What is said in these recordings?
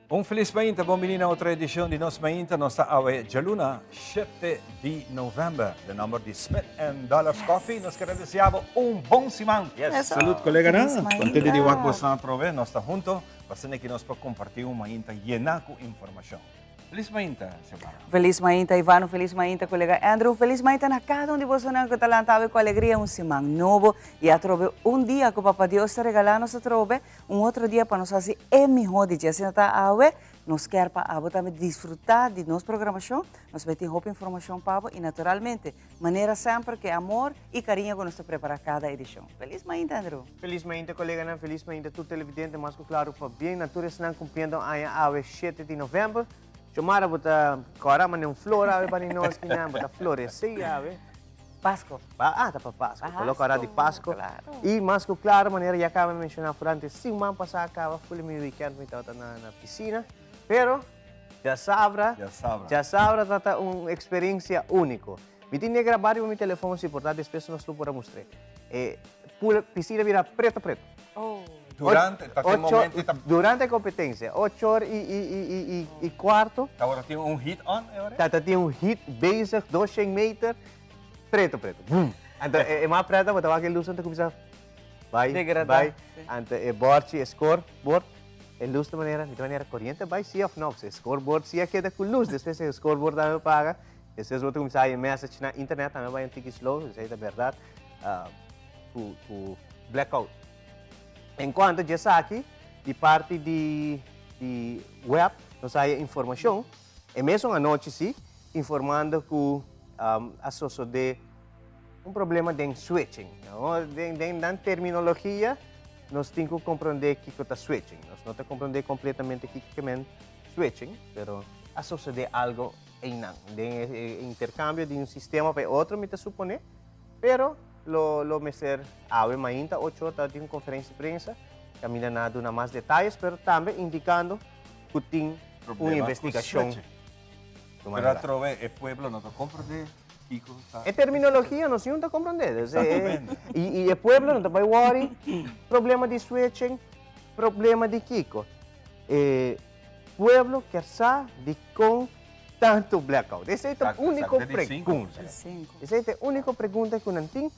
Un felis mainta, bon bini na otro edicion di Nos Mainta. Nos ta awe djaluna 7 di november. Den nomber di Smith and Dollars Coffee, nos kere desea bo un bon siman. Yes. Salud coleganan. Felis mainta. Contento di wak bosnan atrobe. Nos ta hunto pa asina ki nos por comparti un mainta yena cu informacion. Felis mainta, Xiomara. Felis mainta, Ivano. Felis mainta, colega Andrew. Felis mainta na cada un di bosonan cu ta lanta awe cu alegria un siman nobo y atrobe un dia cu Papa Dios ta regala nos atrobe. Un otro dia pa nos hasi e mihó di dje. Asina ta awe, nos kier pa abo tambe disfrutá di nos programashon. Nos bai tin hopi informashon pa bo i naturalmente, manera semper ku e amor i kariño ku nos ta prepará kada edishon. Felis mainta, Andrew! Felis mainta, koleganan. Felis mainta tur televidente. Mas ku klaru pabien na tur esnan kumpliendo aña awe shete di novèmber. Xiomara, bo ta kòrda manera un flor awe pa nos kinan. Bo ta floresé awe. Pasco. Ah, ta pa Pasco. Pasco. Coloca ora di Pasco. Claro. Y mas cu claro, manera ya caba menciona durante siman pasa a caba, fuli mi weekend mi tabata na, na piscina. Pero, djasabra, Djasabra. djasabra tata un experiencia unico. Mi tin e graba riba mi telefon, si por ta despues nos lo por a mustr'e. E pool, piscina bira preto preto. Oh. Durante, ta tin Ocho, momento ta... durante e competencia, ocho or y, y, y, y, y, y cuarto. Tabata tin un heat on e ora? Tata tin un heat bezig, 200 meter, preto preto, boom. Anto e, e mas preto bo ta wak e luz ta cuminsa bai, Degradá, bai. sí. Anto e borchi, e scoreboard, e luz ta manera, di manera coriente bai sí of no, e scoreboard sí a keda cu luz, despues e scoreboard tambe paga, despues bo ta cuminsa haya message na internet tambe bai un tiki slow, esey ta berdad, ah, cu, cu blackout. En cuanto djesaki, di parti di di web nos a haya informacion, e mesun anochi si, informando cu a sosode un problema den switching. Den den nan terminologia nos tin cu comprende kico ta switching. Nos no ta comprende completamente kico ke men switching, pero a sosode algo eynan. Den e intercambio di un sistema pa e otro mi ta supone, pero Lo lo mester awe mainta ocho or ta tin un conferencia di prensa caminda nan a duna mas detayes pero tambe indicando cu tin un Problema cu investigacion switching. tuma Pero lugar. atrobe e pueblo no ta comprende kico ta. E terminologia nos niun ta comprende. Dus e Exactamente. y y e pueblo no ta bay worry problema di switching, problema di kico. E pueblo kier sa dicon tantu blackout? Esei ta Exacto, úniko exacto. Di cinco. pregunta. Di cinco. Esei ta e úniko pregunta ku nan tin.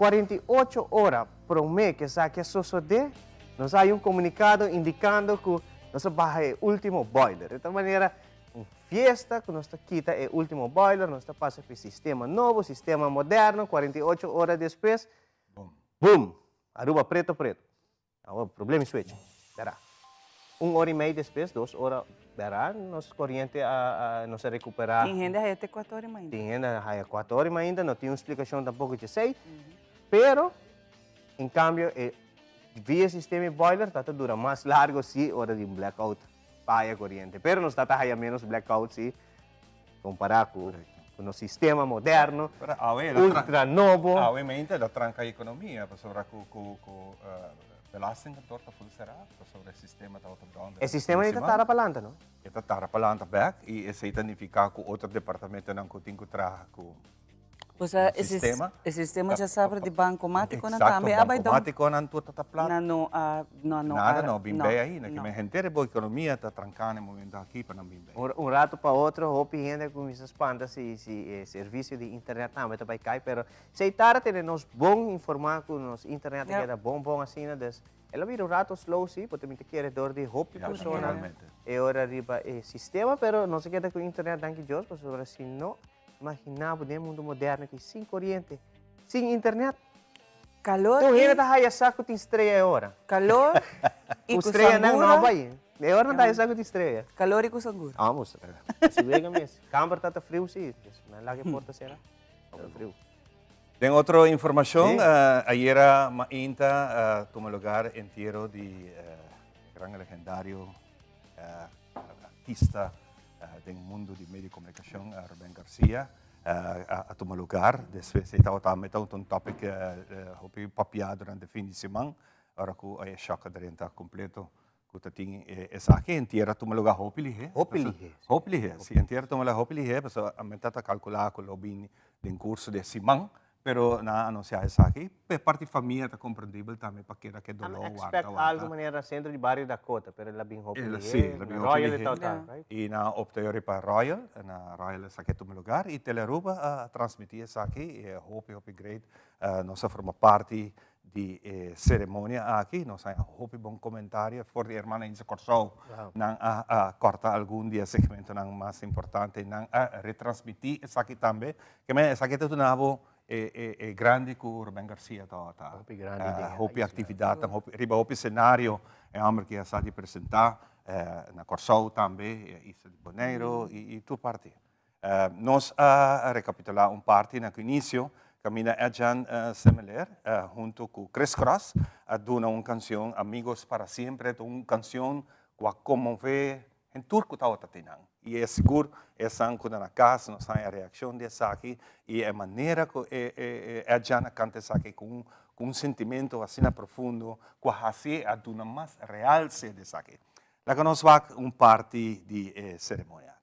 48 ora promé ku esaki a sosodé, nos a haña un komunikado indikando ku nos a baha e último boiler. Di tal manera un fiesta ku nos ta kita e último boiler, nos ta pasa pa e sistema nobo, sistema moderno, 48 ora despues, Boom. boom! Aruba preto preto. Awor problema switch bera. Un ora y mei despues, dos ora bera, nos coriente a, a nos a recupera. Tin hende haya te cuatro ora mainta. Tin hende haya cuatro ora mainta, no tin un splicacion tampoco djesey. Pero, en cambio, e via sistema e boiler ta ta dura mas largo si ora di un blackout faya coriente. Pero nos ta ta haya menos blackout si Compará ku nos sistema moderno, Pero awe el a ultra nobo. Awe mente el a tranca economia pasobra ku ku ku belastingkantoor ta full será pasobra e sistema tabata down E sistema ei ta tara palanta no? E ta tara palanta bek i esei ta nifiká ku otro departamentonan ku tin ku traha ku Osea, e sistema. E sistema dja sabra di bankomátikonan tambe a bai down. Exacto, bankomátikonan tur ta ta plat. Nan no a, no no a. Nada no a bin bei ainda. Ke men henter e bo ekonomia ta tranká na e momento aki pa nan bin bei. Un rato pa otro hopi hende a kuminsá spanta si si e servisio di internet tambe ta bai kai, pero esei tara tene nos bon informá ku nos internet ta keda bon bon asina, dus el a bira un rato slow si, porque mi ta kere dor di hopi persona e ora riba e sistema, pero nos a keda ku internet danki Dios, pasobra si no Imagina bo den e mundo moderno aki sin coriente, sin internet. Calor Tur y. hende ta haya sa cu tin strea e ora. Calor y Cu cu streanan no sangura. bay. E ora nan ta haya sa cu tin strea. Calor y cu sangura. Vamos, si wega mes. Camber ta ta friu si, dus nan laga e porta cera. Ta friu. Den otro informacion, ayera mainta a tuma lugar entiero di e gran legendario artista den mundo di medio di comunicacion Ruben Garcia a tuma lugar. Despues ei tabata tambe ta un topic hopi papia durante fin di siman ora cu e shock a drenta completo cu ta tin esaki. Entier a tuma lugar hopi lihe. Hopi lihe. Hopi lihe, si. Entier a tuma lugar hopi lihe pasobra mi ta ta calcula cu lo bini den curso di e siman. Pero nan a anuncia esaki. P'e parti famia ta comprendibel tambe pa keda ke Am dolor warda expect warda. algo manera na centro di bario Dakota, pero el a bin hopi El a lihé, sí, el a bin na hopi Royal e lihé. tabata, right? Y nan a opta yori pa Royal, na Royal esaki a tuma lugar y Telearuba a transmiti esaki y e hopi hopi great. Nos a forma parti di e ceremonia aki, nos a haña hopi bon comentario for di hermana Insa Corsou. Nan a corta algun di e segmentonan mas importante, nan a retransmiti esaki tambe. Ke men esaki ta duna bo e e grandi cu Ruben Garcia tabata. Hopi grandi den e Hopi isla. actividadnan, hopi riba hopi scenario e homber ki a sa di presenta na Corsou tambe, e isla di Boneiro y tur parti. Nos a recapitula un parti na cu inicio caminda Edjean Semeleer hunto cu Chris Cross a duna un cancion Amigos para Siempre ta un cancion cu a conmove hen tur cu tabata tin nan y e sigur esnan cu ta na cas nos haña reaccion di esaki y e manera cu Edjean a canta esaki cu un sentimento asina profundo cu a haci a duna mas realce di esaki. Laga nos wak un parti di e ceremonia aki.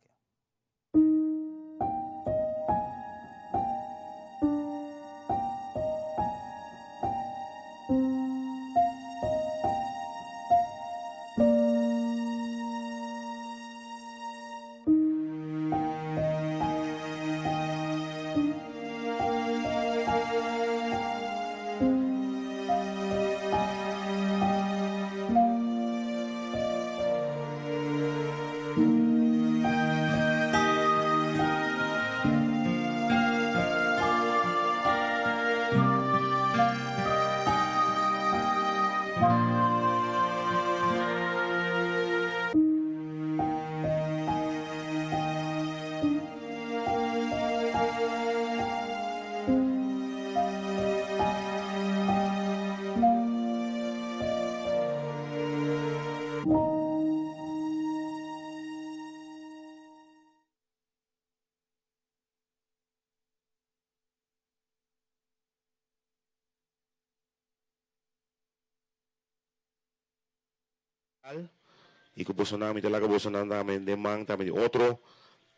Y cu bosonan mi ta laga bosonan tambe den man tambe di otro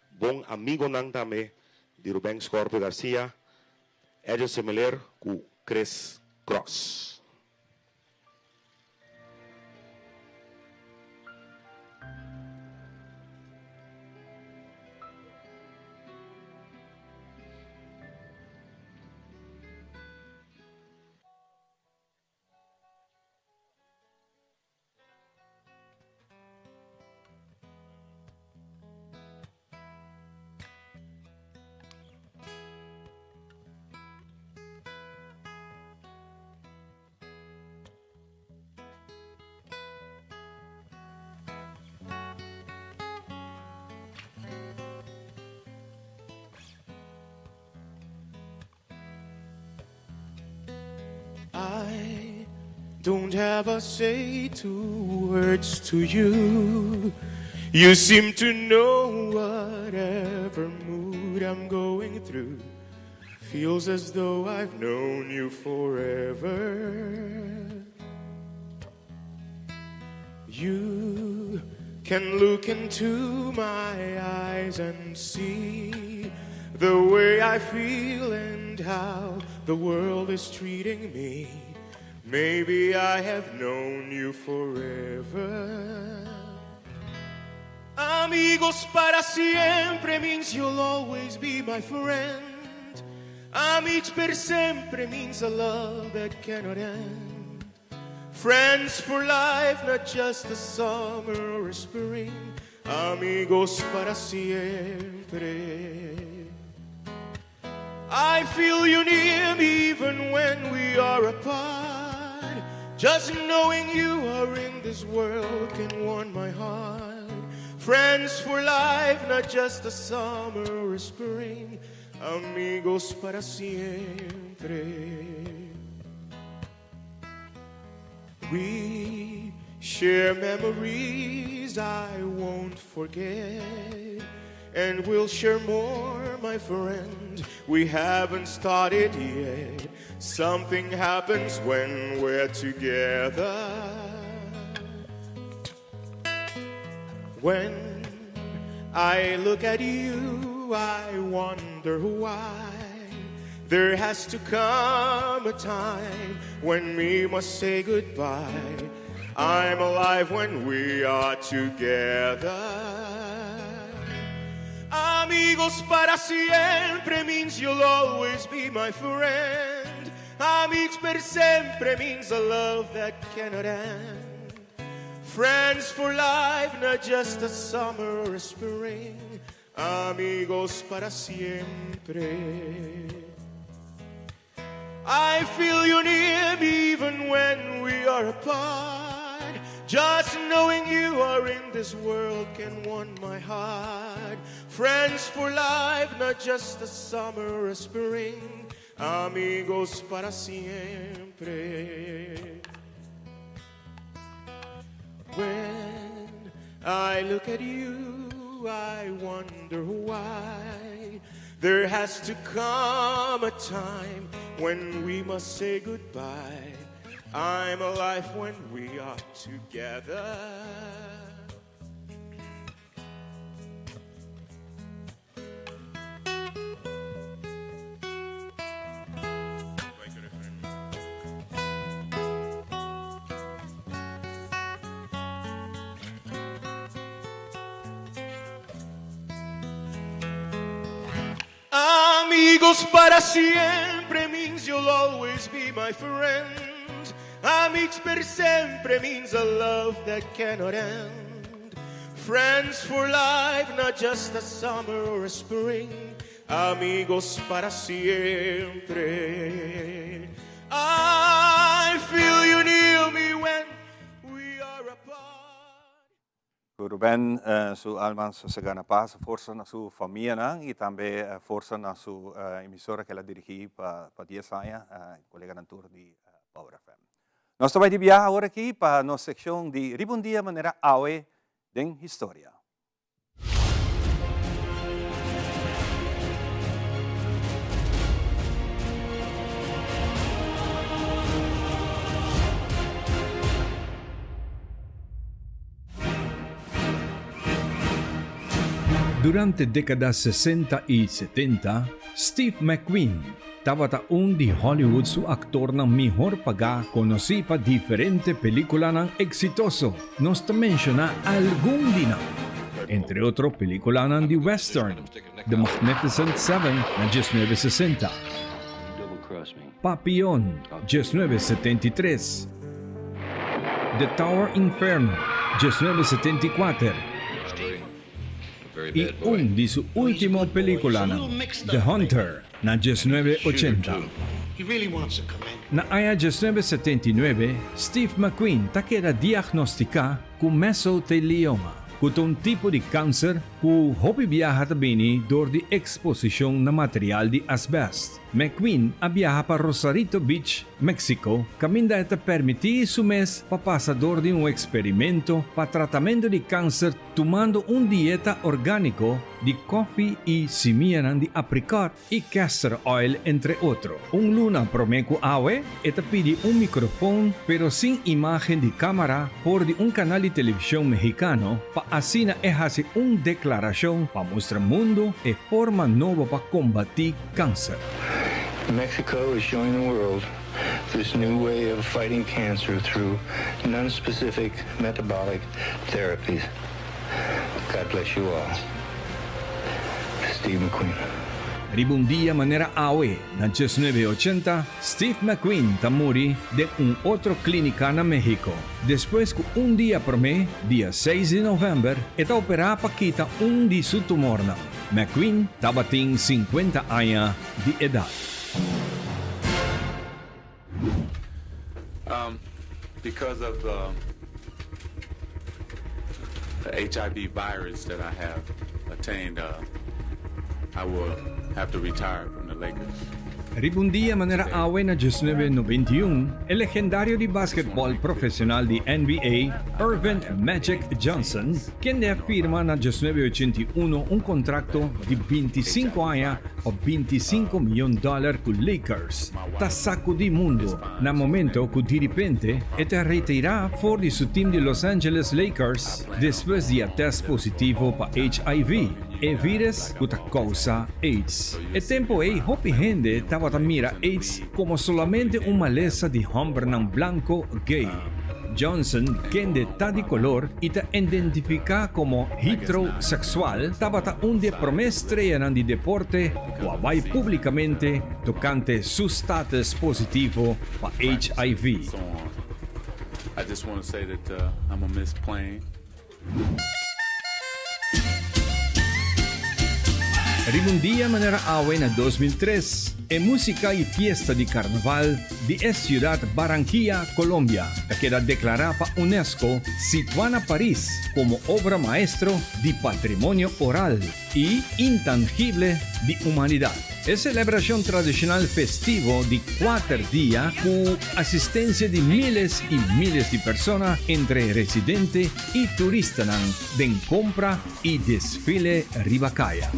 bon amigonan tambe di Ruben Scorpio Garcia, Edjean Semeleer cu Chris Cross. I don't ever say two words to you. You seem to know whatever mood I'm going through. Feels as though I've known you forever. You can look into my eyes and see the way I feel and how the world is treating me. Maybe I have known you forever. Amigos para siempre means you'll always be my friend. Amics per sempre means a love that cannot end. Friends for life, not just a summer or a spring. Amigos para siempre. I feel you near me even when we are apart. Just knowing you are in this world can warm my heart. Friends for life, not just a summer or a spring. Amigos para siempre. We share memories I won't forget. And we'll share more, my friend. We haven't started yet. Something happens when we're together. When I look at you, I wonder why. There has to come a time when we must say goodbye. I'm alive when we are together. Amigos para siempre means you'll always be my friend. Amigos per sempre means a love that cannot end. Friends for life, not just a summer or a spring. Amigos para siempre. I feel you near me even when we are apart. Just knowing you are in this world can warm my heart. Friends for life, not just a summer or a spring. Amigos para siempre. When I look at you, I wonder why there has to come a time when we must say goodbye. I'm alive when we are together. Amigos para siempre means you'll always be my friend. Amigos per sempre means a love that cannot end. Friends for life, not just a summer or a spring. Amigos para siempre. I feel you near me when we are apart. Ku Ruben su alma sosegá na pas, forsa na su famianan i tambe forsa na su emisora ku el a dirigí pa dies aña, koleganan tur di Power FM. Nos ta bai di biaha awor aki pa nos sekshon di Riba un Dia Manera Awe den Historia. Durante dékada sesenta i setenta, Steve McQueen tabata un di Hollywood su aktornan mihor pagá konosí pa diferente pelíkulanan eksitoso. Nos ta menshoná algun di nan, entre otro pelíkulanan di western, The Magnificent Seven na 1960, Papillon, 1973, The Tower Inferno, 1974, i un di su último pelíkulanan, The Hunter, na 1980. Na aña 1979, Steve McQueen ta keda diagnostiká ku mesotelioma, ku ta un tipo di kanser ku hopi biaha ta bini dor di eksposishon na material di asbèst. McQueen a biaha pa Rosarito Beach, Mexico, kaminda e ta permití su mes pa pasa dor di un eksperimento pa tratamentu di kanser tumando un dieta orgániko di kòfi i simianan di aprikòt i castor oil entre otro. Un luna promé ku awe e ta pidi un mikrofon pero sin imágen di kámara for di un kanal di televishon mehikano pa asina e hasi un deklarashon pa mustra mundu e forma nobo pa kombatí kanser. Mexico is showing the world this new way of fighting cancer through non-specific metabolic therapies. God bless you all. Steve McQueen. Riba un dia manera awe, na 1980, Steve McQueen ta muri den un otro klínika na México, despues ku un dia promé, dia seis di novèmber, e ta operá pa kita un di su tumornan. McQueen tabatin sinkuenta aña di edat. Because of the HIV virus that I have attained, I will have to retire from the Lakers. Riba un dia manera awe na 1991, e legendario di basketball profesional di NBA, Earvin Magic Johnson, kende a firma na 1981 un contracto di 25 aña pa 25 miyon dollar cu Lakers, ta sacudi mundo na momento cu diripente e ta retira for di su team di Los Angeles Lakers despues di a test positivo pa HIV. e vírus ku ta kousa aids. E tempu ei hopi hende tabata mira aids komo solamente un malesa di hòmbernan blanko gay. Johnson, kende ta di kolor i ta identifiká komo heteroseksual, tabata un di e promé streanan di deporte ku a bai públikamente tokante su status positivo pa HIV. Riba un dia manera awe na 2003, e músika i fiesta di karnaval di e siudat Barranquilla, Colombia, ta keda deklará pa UNESCO, situá na Paris, komo obra maestro di patrimonio oral i intangible di humanidat. E selebrashon tradishonal festivo di kuater dia ku asistensia di miles i miles di persona entre residente i turistanan den kompra i desfile riba kaya.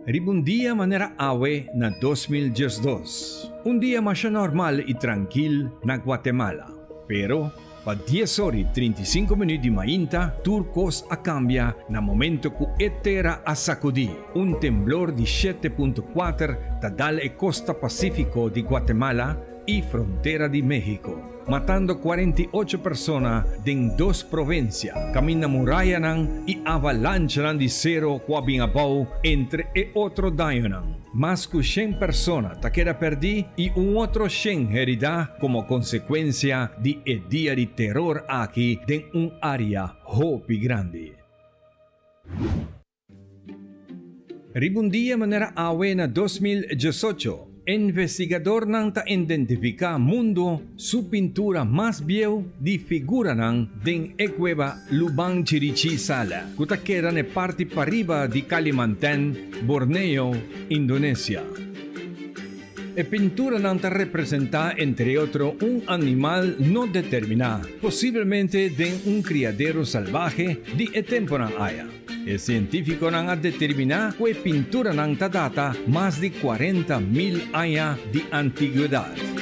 Riba un dia manera awe na 2012, un dia masha normal i trankil na Guatemala. Pero, pa dies or i 35 minuut di mainta, tur kos a kambia na momento ku e tera a sakudí. Un temblor di shete punto kuater ta dal e kosta pasífiko di Guatemala i frontera di México, matando 48 persona den dos provensia, kaminda murayanan i avalanchanan di sero ku a bin abou entre e otro dañonan. Mas ku shen persona ta keda pèrdí i un otro shen heridá komo konsekuensia di e dia di teror aki den un área hopi grandi. Riba un dia manera awe na 2018, investigadornan ta identifiká mundu su pintura mas bieu di figuranan den e kueba Lubang Chirichí Sala, ku ta keda na e parti pariba di Kalimantan, Borneo, Indonesia. E pinturanan ta representá entre otro un animal no determiná, posiblemente den un kriadero salbahe di e temponan aya. E sientífikonan a determiná ku e pinturanan ta data mas di 40,000 aña di antigwedat.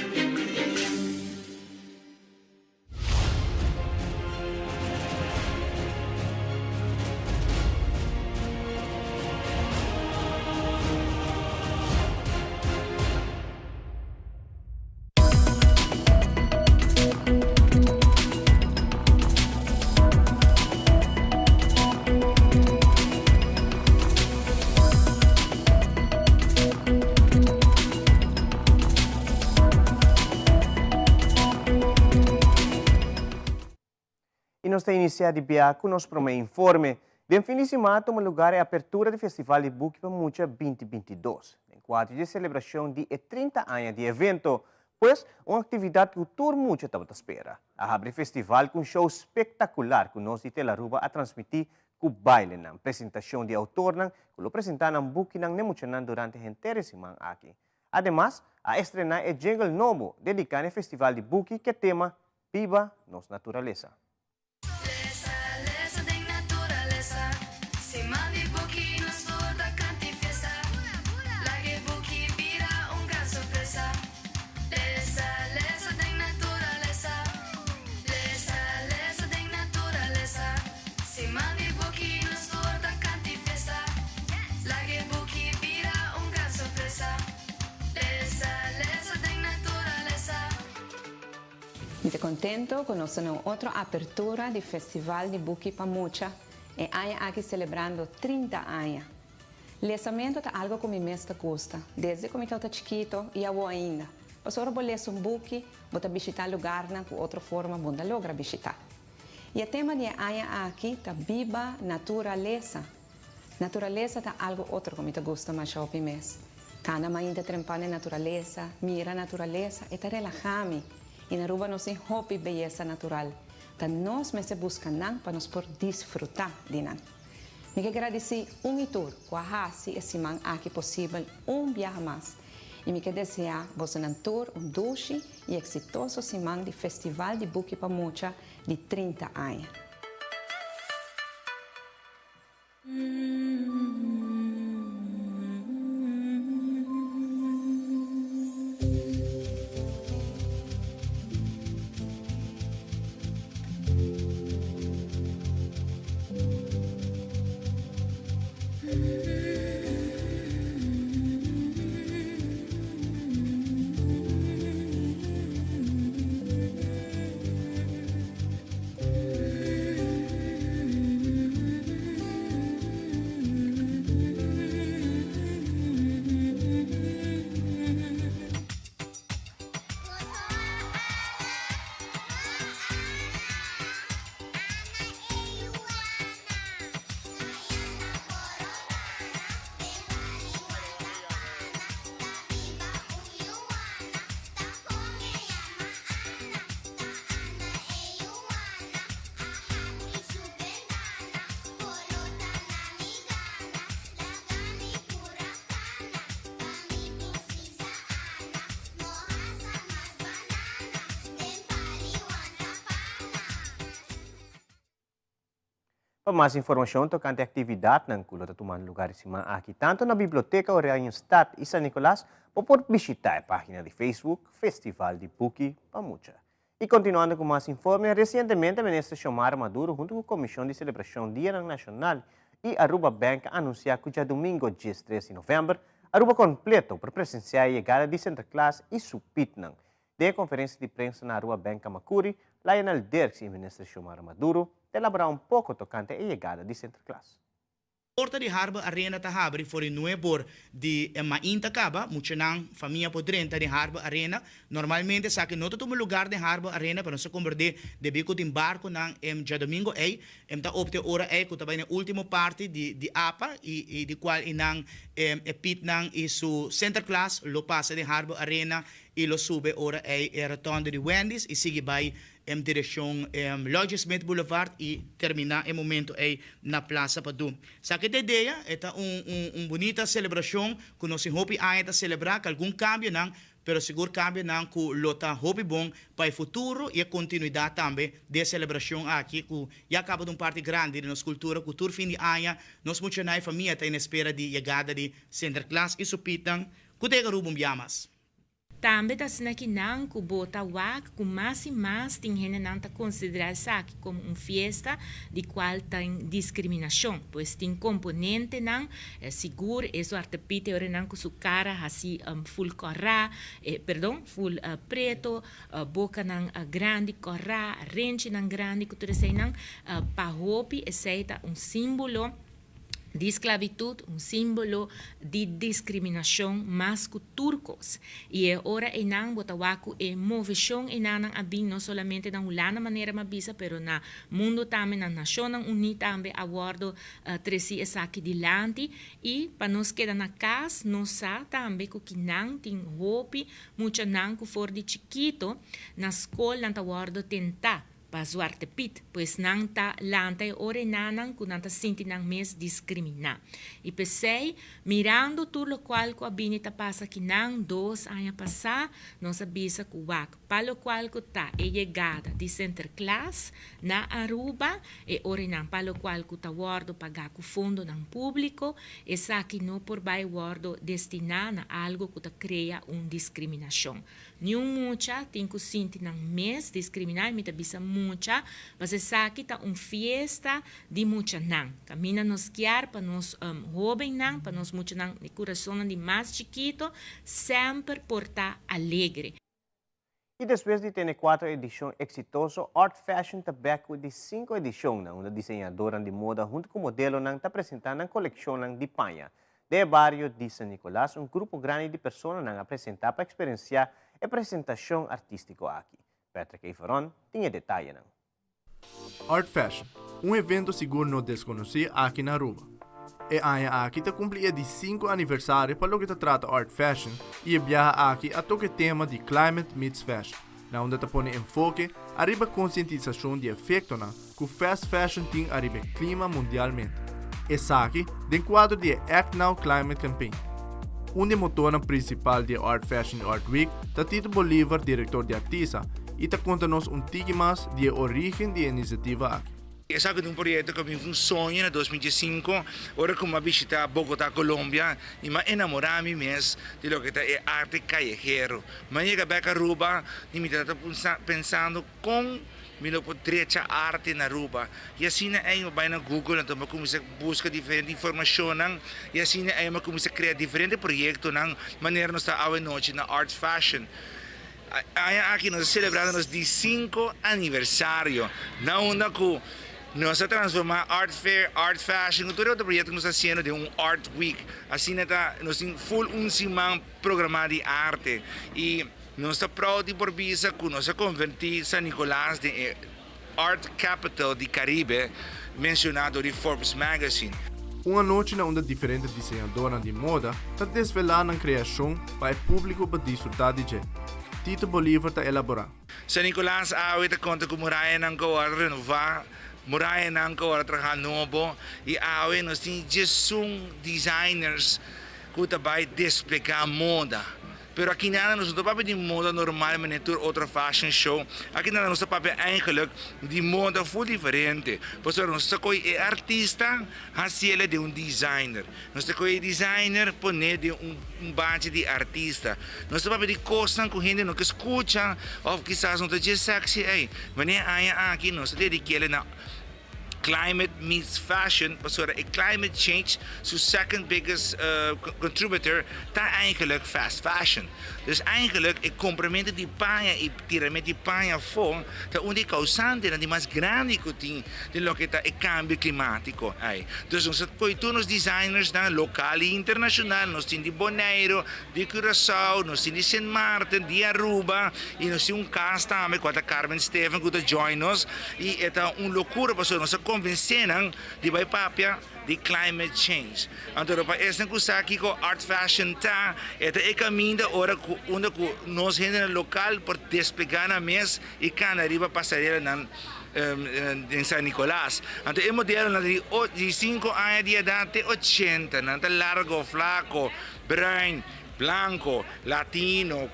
Y nos ta inicia di bia cu nos prome informe. Den fin di siman a tuma lugar e apertura di Festival di Buki pa Mucha 2022, den cuadro di e celebracion di e 30 aña di e evento. Pues, un actividad cu tur mucha tabata spera. A habri e festival cu un show spectacular cu nos di Telaruba a transmiti cu bailenan, presentacion di autornan cu lo presenta nan bukinan n'e muchanan durante henter e siman aki. Ademas, a estrena e jingle nobo dedica n'e festival di buki cu e tema Biba nos naturalesa. Lesa, lesa den naturalesa. Siman di buki nos tur ta canta y fiesta. Laga e buki bira un gran sorpresa. Lesa, lesa den naturalesa. Lesa, lesa den naturalesa. Siman di buki nos tur ta canta y fiesta. Laga e buki bira un gran sorpresa. Lesa, lesa den naturalesa. Mi ta contento cu nos ta na un otro apertura di Festival di Buki pa Mucha, e aña aki celebrando 30 aña. Lesamento ta algo cu mi mes ta gusta, desde cu mi tabata chikito y awo ainda. Pasobra ora bo lesa un buki, bo ta bishita lugarnan cu otro forma bo no ta logra bishita. Y e tema di e aña aki ta Biba Naturalesa. Naturalesa ta algo otro cu mi ta gusta masha hopi mes. Cana mainta trempa n'e naturalesa, mira naturalesa, e ta relaha mi. Y na Aruba nos tin hopi beyesa natural. Ta nos mester busca nan pa nos por disfruta di nan. Mi ke gradisí un i tur ku a hasi e siman aki posibel un biaha mas i mi ke deseá bosonan tur un dushi i eksitoso siman di Festival di Buki pa Mucha di 30 aña. Pa mas informacion tocante actividadnan cu lo ta tumando lugar e siman aki tanto na Biblioteca Oranjestad y San Nicolas, bo por bishita e pagina di Facebook Festival di Buki pa Mucha. Y continuando cu mas informe, recientemente Minister Xiomara Maduro hunto cu Comision di Celebracion Dianan Nacional y Aruba Bank a anuncia cu djadomingo diestres di november, Aruba completo por presencia e yegada di Sinterklaas y su Pietnan. Den e conferencia di prensa na Aruba Bank Camacuri, Lionel Dirks y Minister Xiomara Maduro ta elabora un poco tocante e yegada di Sinterklaas. Porta di Harbor Arena ta habri for di nuebor di e mainta caba, muchanan, famia por drenta den Harbor Arena. Normalmente esaki no ta tuma lugar den Harbor Arena, pero nos a comprende debi cu tin barconan e djadomingo ey, em ta opte ora ey cu ta bay na e ultimo parti di di apa y y di cual eynan e Pietnan y su Sinterklaas lo pasa den Harbor Arena y lo sube ora ey e rotonde di Wendy's y sigui bay en direccion Lodge Smith Boulevard y termina e momento ey na Plaza Padu. Sa ke ta idea, e ta un un un bunita celebracion cu nos tin hopi aña ta celebra cu algun cambionan, pero sigur cambionan cu lo ta hopi bon pa e futuro y e continuidad tambe di e celebracion aki cu ya caba ta un parti grandi di nos cultura cu tur fin di aña nos muchanan y famia ta en espera di yegada di Sinterklaas y su pietnan cu ta yega Aruba un bia mas. Tambe ta asina ki nan ku bo ta wak ku mas i mas tin hendenan ta konsiderá esaki komo un fiesta di kual tin diskriminashon. Pues tin komponentenan, sigur e Zwarte Piet e orenan ku su kara hasi ful kòrá, perdon, ful preto, bokanan grandi kòrá, renchinan grandi ku tur eseinan, pa hopi esei ta un símbolo. di sklabitut, un símbolo di diskriminashon mas ku tur kos. I e ora einan bo ta wak ku e moveshon einannan a bin no solamente na Hulanda manera mi a bisa pero na mundo tambe, na Nashonnan Uní tambe a wòrdu tresí esaki dilanti. I pa nos keda na kas nos sa tambe ku kinan tin hopi muchanan ku for di chikito na skol nan ta wòrdu tentá Pa Zwarte Piet, pues nan ta lanta e ora enanan ku nan ta sinti nan mes diskriminá. I p'esei, mirando tur lokual ku a bini ta pasa akinan dos aña pasá, nos a bisa ku wak pa lokual ku ta e yegada di Sinterklaas na Aruba, e ora enan pa lokual ku ta wòrdu pagá ku fondonan públiko, esaki no por bai wòrdu destiná na algu ku ta krea un diskriminashon. Niun mucha tin ku sinti nan mes diskriminá i mi ta bisa mucha pasobra esaki ta un fiesta di muchanan. Kaminda nos kier pa nos hóbennan, pa nos muchanan di kurasonnan di mas chikito semper por ta alegre. I despues di tene kuater edishon eksitoso, Art Fashion ta bèk ku e di sinku edishon na unda diseñadornan di moda huntu ku modelonan ta presentá nan kolekshonnan di paña. Den e bario di San Nicolas un grupo grandi di personanan a presentá pa eksperensiá e presentashon artístiko aki. Patrick Everon tin e detayenan. Art Fashion, un evento sigur no deskonosí aki na Aruba. E aña aki ta kumpli e di sinku aniversario pa loke ta trata Art Fashion i e biaha aki a toka e tema di Climate Meets Fashion, na unda ta pone enfoke ariba konsientisashon di efektonan ku fast fashion tin ariba e klima mundialmente. Esaki den kuadro di e Act Now Climate Campaign. Un di e motornan prinsipal di e Art Fashion i Art Week ta Tito Bolivar, direktor di Artisa, i ta konta nos un tiki mas di e orígen di e inisiativa aki. Esaki ta un proyekto ku a bin un soño na 2015 ora ku mi a bishita Bogota, Colombia i mi a enamorá mi mes di loke ta e arte kayehero. Mi a yega bèk Aruba i mi tabata pensando kon mi lo por drecha arte na Aruba i asina ei mi a bai na Google anto mi a kuminsá buska diferente informashonnan i asina ei mi a kuminsá krea diferente proyektonan manera nos ta awe nochi na Art Fashion. Aña aki nos a selebrando nos di sinku aniversario na unda ku nos a transforma Art Fair, Art Fashion ku tur e otro proyekto ku nos ta hasiendo den un Art Week. Asina ta nos tin ful un siman programa di arte i nos ta proud di por bisa ku nos a konverti San Nicolas den e Art Capital di Caribe menciona dor di Forbes Magazine. Un anochi na unda diferente diseñadornan di moda ta desvelá nan kreashon pa e públiko pa disfrutá di dje. Tito Bolivar ta elaborá. San Nicolas awe ta konta ku murayanan ku a wòrdu renová, murayanan ku a wòrdu traha nobo i awe nos tin djesun designers ku ta bai desplegá moda. Pero aki nada nos no ta papia di moda normal manera tur otro fashion show. Aki nada nos ta papia eigenlijk di moda full diferente. Pasobra nos ta kohe e artista hasiele den un designer. Nos ta kohe e designer pone den un bachi di artista. Nos ta papia di kosnan ku hende no ke skucha òf kisas no ta dje sexy ei. Manera aña aki nos ta dedikele na Climate meets fashion pasobra e climate change su second biggest contributor ta eigenlijk fast fashion. Dus eigenlijk e compramentu di paña y tiramentu di paña afo ta un di e causantenan di mas grandi cu tin den loke ta e cambio climatico ey. Dus nos a coge tur nos designersnan local y internacional, nos tin di Bonaire, di Curaçao, nos tin di Sint Maarten, di Aruba y nos tin un cast tambe cual ta Carmen Steven cu ta join nos y e ta un locura pasobra nos a convence nan di bay papia di climate change. Anto pa esnan cu sa kico art fashion ta, e ta e caminda ora cu unda cu nos hendenan local por despega nan mes y cana riba pasarelanan den San Nicolas. Anto e modelonan ta di cinco aña di edad te ochenta, nan ta largo, flaco, Bruin, blanco, latino,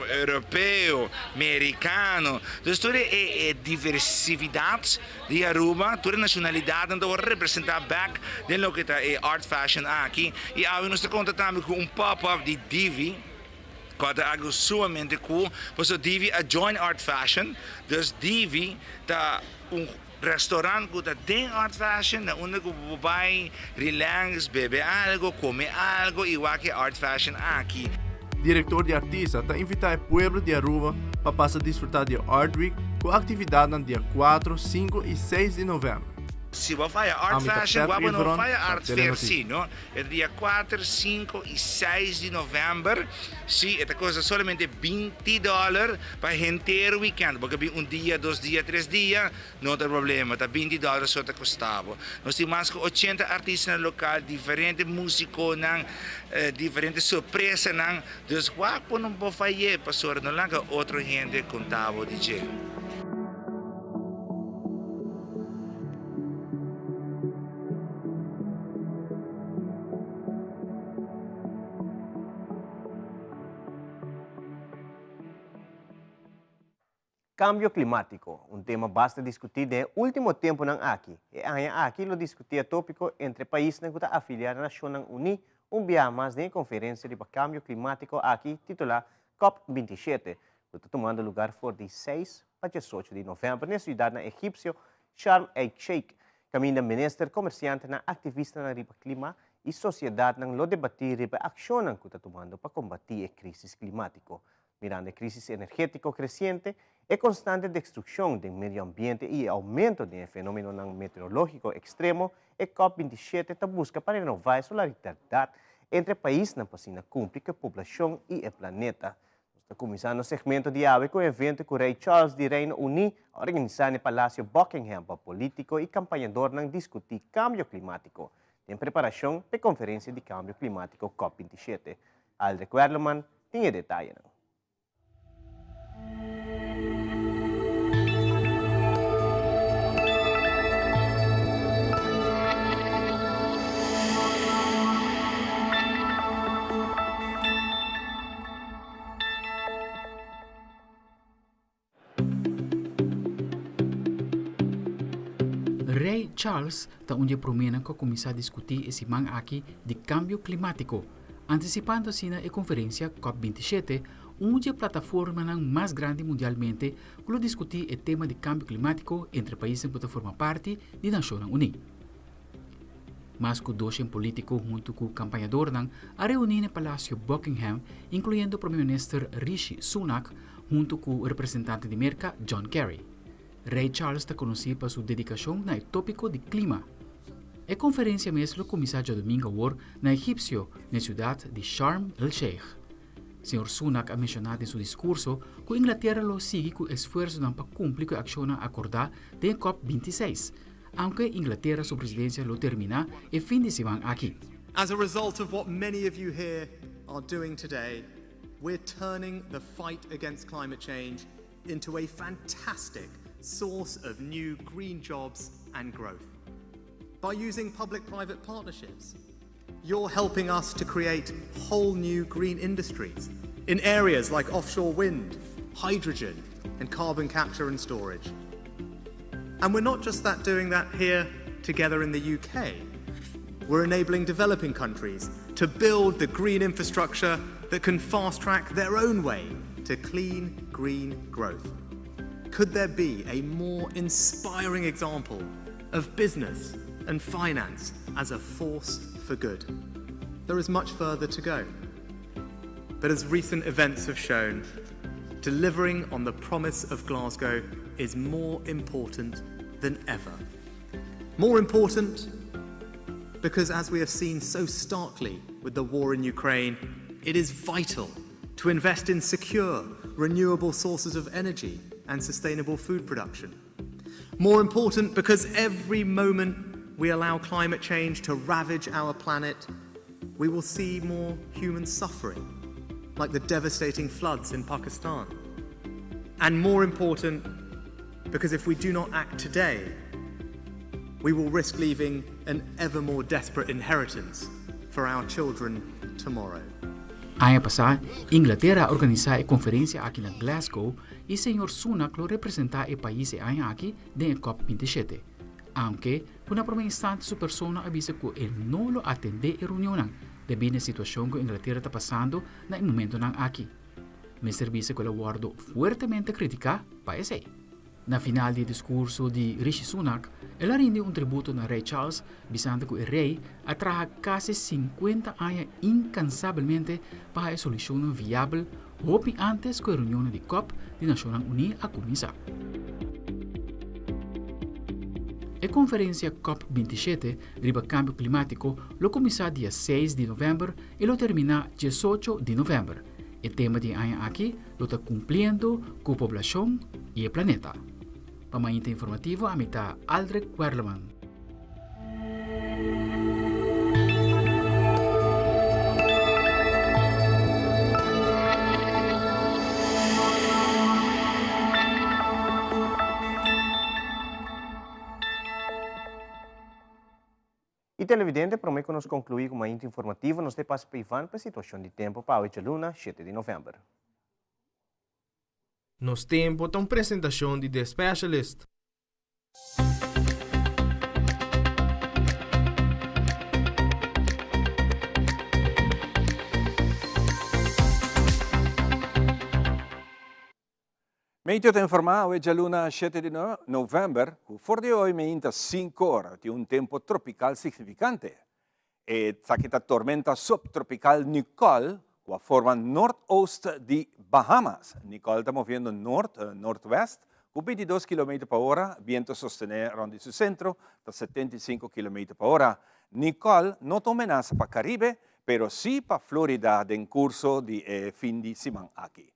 europeo, mericano. Dus tur e diversividad di Aruba, tur e nacionalidadnan ta worde representa bek den loke ta e art fashion aki. Y awe nos ta conta tambe cu un pop-up di Divi, cual ta algo sumamente cool, pasobra Divi a join art fashion. Dus Divi ta un. Restaurant cu ta den Art Fashion na unda cu bo por bay relax, bebe algo, come algo y wak e Art Fashion aki. Director di artista ta invita e pueblo di Aruba pa pasa disfruta di e Art Week cu actividadnan dia cuatro, cinco y seis di november. Si bo faya Art Ami ta Fashion, Patrick wak bo no Veron faya pa Art Fair Telenoticias. si, no? E ta dia kuater, sinku i seis di novèmber. Sí, e ta kosta solamente 20 dòler pa henter wikènt. Bo ke bin un dia, dos dia, tres dia, no ta problema. Ta 20 dòler so ta kosta bo. Nos tin mas ku ochenta artistanan lokal, diferente músikonan, diferente sorpresanan. Dus wak bo no por fay'é pasobra no laga otro hende konta bo di dje. Cambio climatico, un tema basta discuti den e ultimo temponan aki. E aña aki lo discuti e topico entre paisnan cu ta afilia na Nacionnan Uni un biaha mas den e conferencia riba cambio climatico aki titula Cop 27, cu ta tumando lugar for di seis pa diesocho di november na e ciudadnan egipcio Sharm el-Sheikh, kaminda minister, komersiantenan, aktivistanan riba klima i sosiedatnan lo debatí riba e akshonnan ku ta tumando pa kombatí e krísis klimátiko. Mirando e krísis energétiko kresiente, e konstante destrukshon den medio ambiente i e oumento den e fenómenonan meteorológiko ekstremo, e Cop 27 ta buska pa renová e solidaridat entre paisnan pa asina kumpli ku e poblashon i e planeta. Nos ta kuminsá nos segmento di awe ku un evento ku Rei Charles di Reino Uní a organisá n'e Palacio Buckingham pa polítiko i kampañadornan diskutí kambio klimátiko den preparashon p'e konferensia di kambio klimátiko Cop 27. Aldrich Werleman tin e detayenan. Rei Charles ta un di e proménan ku a kuminsá diskutí e siman aki di kambio klimátiko, antisipando asina e konferensia Cop 27, un di e plataformanan mas grandi mundialmente ku lo diskutí e tema di kambio klimátiko entre paisnan ku ta forma parti di Nashonnan Uní. Mas ku doshen polítiko huntu ku kampañadornan a reuní na Palasio Buckingham, inkluyendo Prome Minister Rishi Sunak huntu ku representante di Merka John Kerry. Rei Charles ta konosí pa su dedikashon na e tópiko di klima. E konferensia mes lo kuminsá djadumingu awor na Egipsio, na e siudat di Sharm el Sheikh. Señor Sunak a menshoná den su diskurso ku Inglatera lo sigui ku esfuersonan pa kumpli ku e akshonnan akordá den e Cop 26, Aunke Inglatera su presidencia lo termina e fin di siman aki. As a result of what many of you here are doing today, we're turning the fight against climate change into a fantastic source of new green jobs and growth. By using public-private partnerships. You're helping us to create whole new green industries in areas like offshore wind, hydrogen, and carbon capture and storage. And we're not just that doing that here together in the UK. We're enabling developing countries to build the green infrastructure that can fast track their own way to clean, green growth. Could there be a more inspiring example of business and finance as a force for good? There is much further to go. But as recent events have shown, delivering on the promise of Glasgow is more important than ever. More important because, as we have seen so starkly with the war in Ukraine, it is vital to invest in secure, renewable sources of energy and sustainable food production. More important because every moment we allow climate change to ravage our planet, we will see more human suffering, like the devastating floods in Pakistan. And more important, because if we do not act today, we will risk leaving an ever more desperate inheritance for our children tomorrow. Aña pasá, Inglatera a organisá e konferensia aki na Glasgow i señor Sunak lo representá e pais e aña aki den e cop 27. Aunke ku na promé instante su persona a bisa ku e no lo atendé e reunionnan debí na e situashon ku Inglatera ta pasando na e momentonan aki. Mester bisa ku el a wòrdu fuertemente kritiká pa esei. Na final di e diskurso di Rishi Sunak, el a rindi un tributo na Rei Charles bisando ku e rei a traha kasi sinkuenta aña inkansabelmente pa haña solushonnan viabel hopi ántes ku e reunionnan di cop di Nashonnan Uní a kuminsá. E konferensia cop 27 riba kambio klimátiko lo kuminsá dia seis di novèmber i lo terminá diesocho di novèmber. E tema di e aña aki lo ta Kumpliendo ku Poblashon i e Planeta. Pa Mainta Informativo ami ta Aldrich Werleman. Y televidente, prome cu nos conclui cu Mainta Informativo, nos ta e pasa pa Ivan pa e situacion di tempo pa awe djaluna, shete di november. Nos Tempo ta un presentacion di The Specialist. Meteo ta informá awe djaluna shete di novèmber ku for di hoy meinta sinku ora tin un tempu tropikal signifikante. Esaki ta tormenta subtropikal Nicole ku a forma noordoost di Bahamas. Nicole ta moviendo noord, noordwest ku 22 kilometer pa ora, biento sostené rònt di su sentro ta 75 kilometer pa ora. Nicole no ta un menasa pa Karibe, pero sí pa Florida den kurso di e fin di siman aki.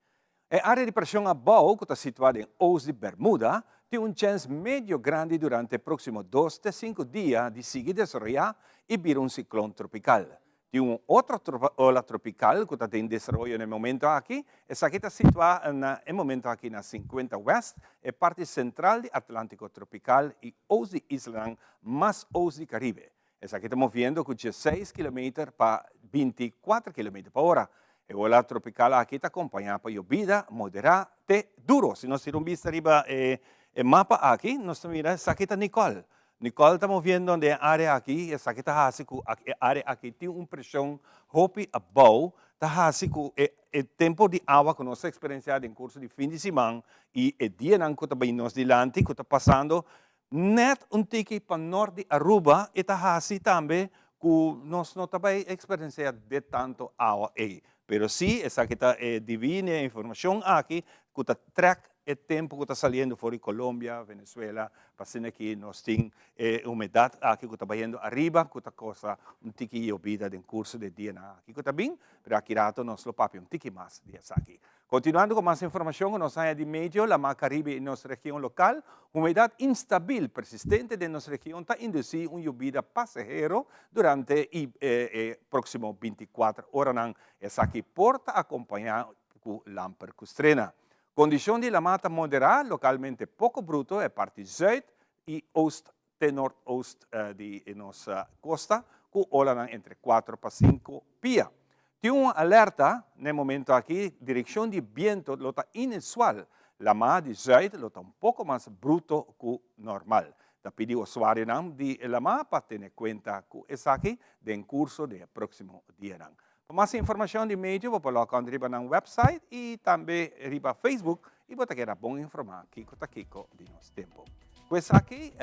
E área di preshon abou ku ta situá den oost di Bermuda tin un chèns medio grandi durante e próksimo dos te sinku dia di sigui desaroyá i bira un siklon tropikal. Tin un otro ola tropikal ku ta den desaroyo na e momento aki, esaki ta situá na e momento aki na 50 wèst, e parti sentral di Atlántiko tropikal i oost di islanan mas oost di Karibe. Esaki ta moviendo ku dieseis kilometer pa 24 kilometer pa ora. E ola tropikal aki ta kompañá pa yobida moderá te duro. Si nos tira un bista riba e mapa aki, nos ta mira esaki ta Nicole. Nicole ta moviendo den e área aki, esaki ta hasi ku e área aki tin un preshon hopi abou, ta hasi ku e e tempu di awa ku nos ta eksperensiá den kurso di fin di siman i e dianan ku ta bini nos dilanti ku ta pasando Net un tiki pa nort di Aruba e ta hasi tambe ku nos no ta bai eksperensiá de tanto awa ei. Pero sí esaki ta e divini e informashon aki ku ta trèk e tempu ku ta saliendo for di Colombia, Venezuela, pa asina ki nos tin e humedat aki ku ta bayendo ariba ku ta kosa un tiki yobida den kurso di e dianan aki ku ta bin. Pero aki rato nos lo papia un tiki mas di esaki. Kontinuando ku mas informashon ku nos haña di medio Lamá Karibe i nos region lokal, humedat instabil persistente den nos region ta indusí un yubida pasahero durante i e próksimo 24 oranan. Esaki por ta akompañá ku lamper ku strena. Kondishon di lamá ta moderá, lokalmente poko bruto e parti zùit i oost te noordoost di nos kosta. ku olanan entre 4 pa 5 pia. Tin un alerta na e momento aki, direkshon di biento lo ta inusual, lamá di zùit lo ta un poko mas bruto ku normal. Ta pidi usuarionan di lamá pa tene kuenta ku esaki den kurso di e próksimo dianan. Pa mas informashon di medio bo por lòk on riba nan wèpsait i tambe riba Facebook i bo ta keda bon informá kiko ta kiko di nos tempu. Ku esaki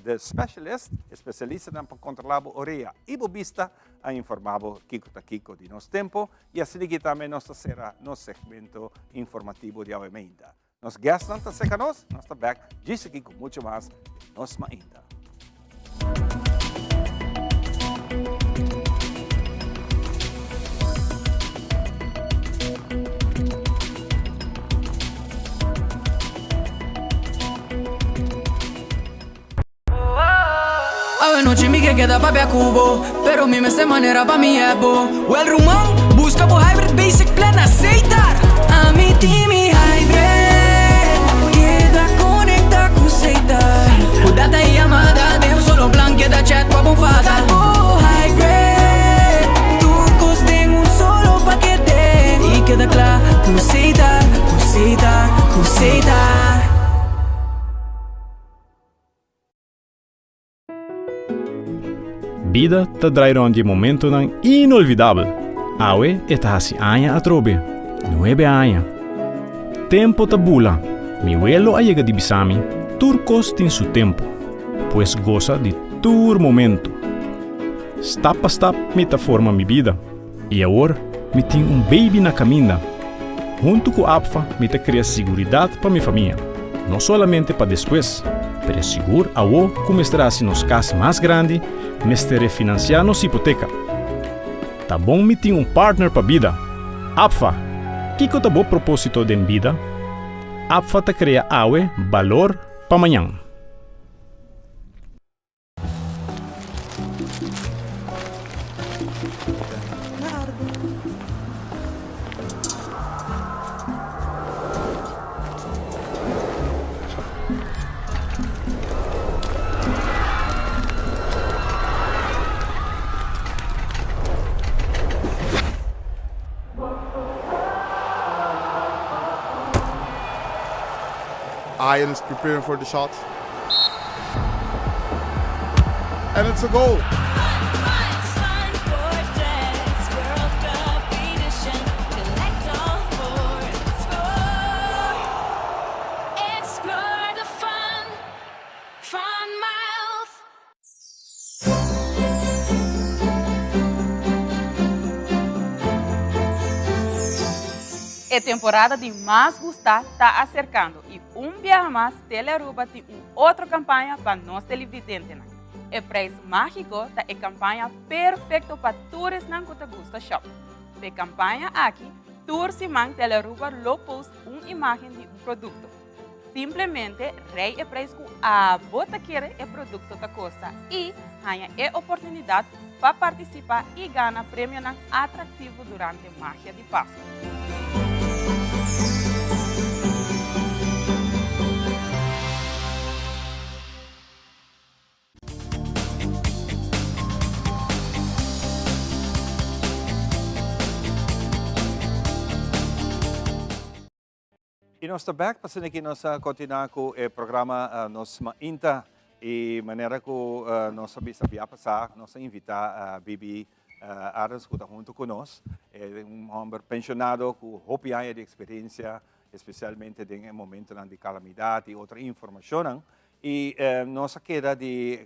The Specialist, e spesialistanan pa kontrolá bo orea i bo bista, a informá bo kiko ta kiko di nos tempu i asina aki tambe nos ta sera nos segmento informativo di awe meinta. Nos guestnan ta seca nos, nos ta back djis aki cu mucho mas di Nos Mainta. Awe nochi mi ke keda papia ku bo Pero mi mester manera pa mi ebo Well ruman, buska bo hybrid basic plan na Setar Ami tin mi hybrid Keda konekta ku Setar Ku data i yamada den un solo plan Keda chat pa bo fada Buska bo hybrid Tur kos den un solo pakete I keda kla ku Setar, ku Setar, ku Setar. Bida ta drai rond di momentonan inolvidabel. Awe e ta hasi aña atrobe. Nuebe aña. Tempo ta bula. Mi welo a yega di bisa mi, tur kos tin su tempo. Pues gosa di tur momento. Stap pa stap mi ta forma mi bida. I awor mi tin un baby na kaminda. Huntu ku APFA mi ta krea siguridat pa mi famia, no solamente pa despues, pero sigur awo ku mester hasi nos kas mas grandi, mester refinansiá nos hipoteka. Ta bon mi tin un partner pa bida. APFA! Kiko ta bo propósito den bida? APFA ta krea awe balor pa mañan. Ian is preparing for the shot. And it's a goal. E temporada di mas gustá ta aserkando i un biaha mas Telearuba tin un otro kampaña pa nos televidentenan. E Prijs Mágiko ta e kampaña perfekto pa tur esnan ku ta gusta shòp. P'e kampaña aki, tur siman Telearuba lo post un imágen di un produkto. Simplemente rei e prijs ku abo ta kere e produkto ta kosta i haña e oportunidat pa partisipá i gana premionan atraktivo durante Magia di Pasku. Y nos ta back pasobra aki nos a continua cu e programa Nos Mainta y manera cu nos a bisa bia pasa nos a invita Bibi Arends cu ta hunto cu nos, e un homber pensionado cu hopi aña di experiencia especialmente den e momentonan di calamidad y otro informacionnan y nos a keda di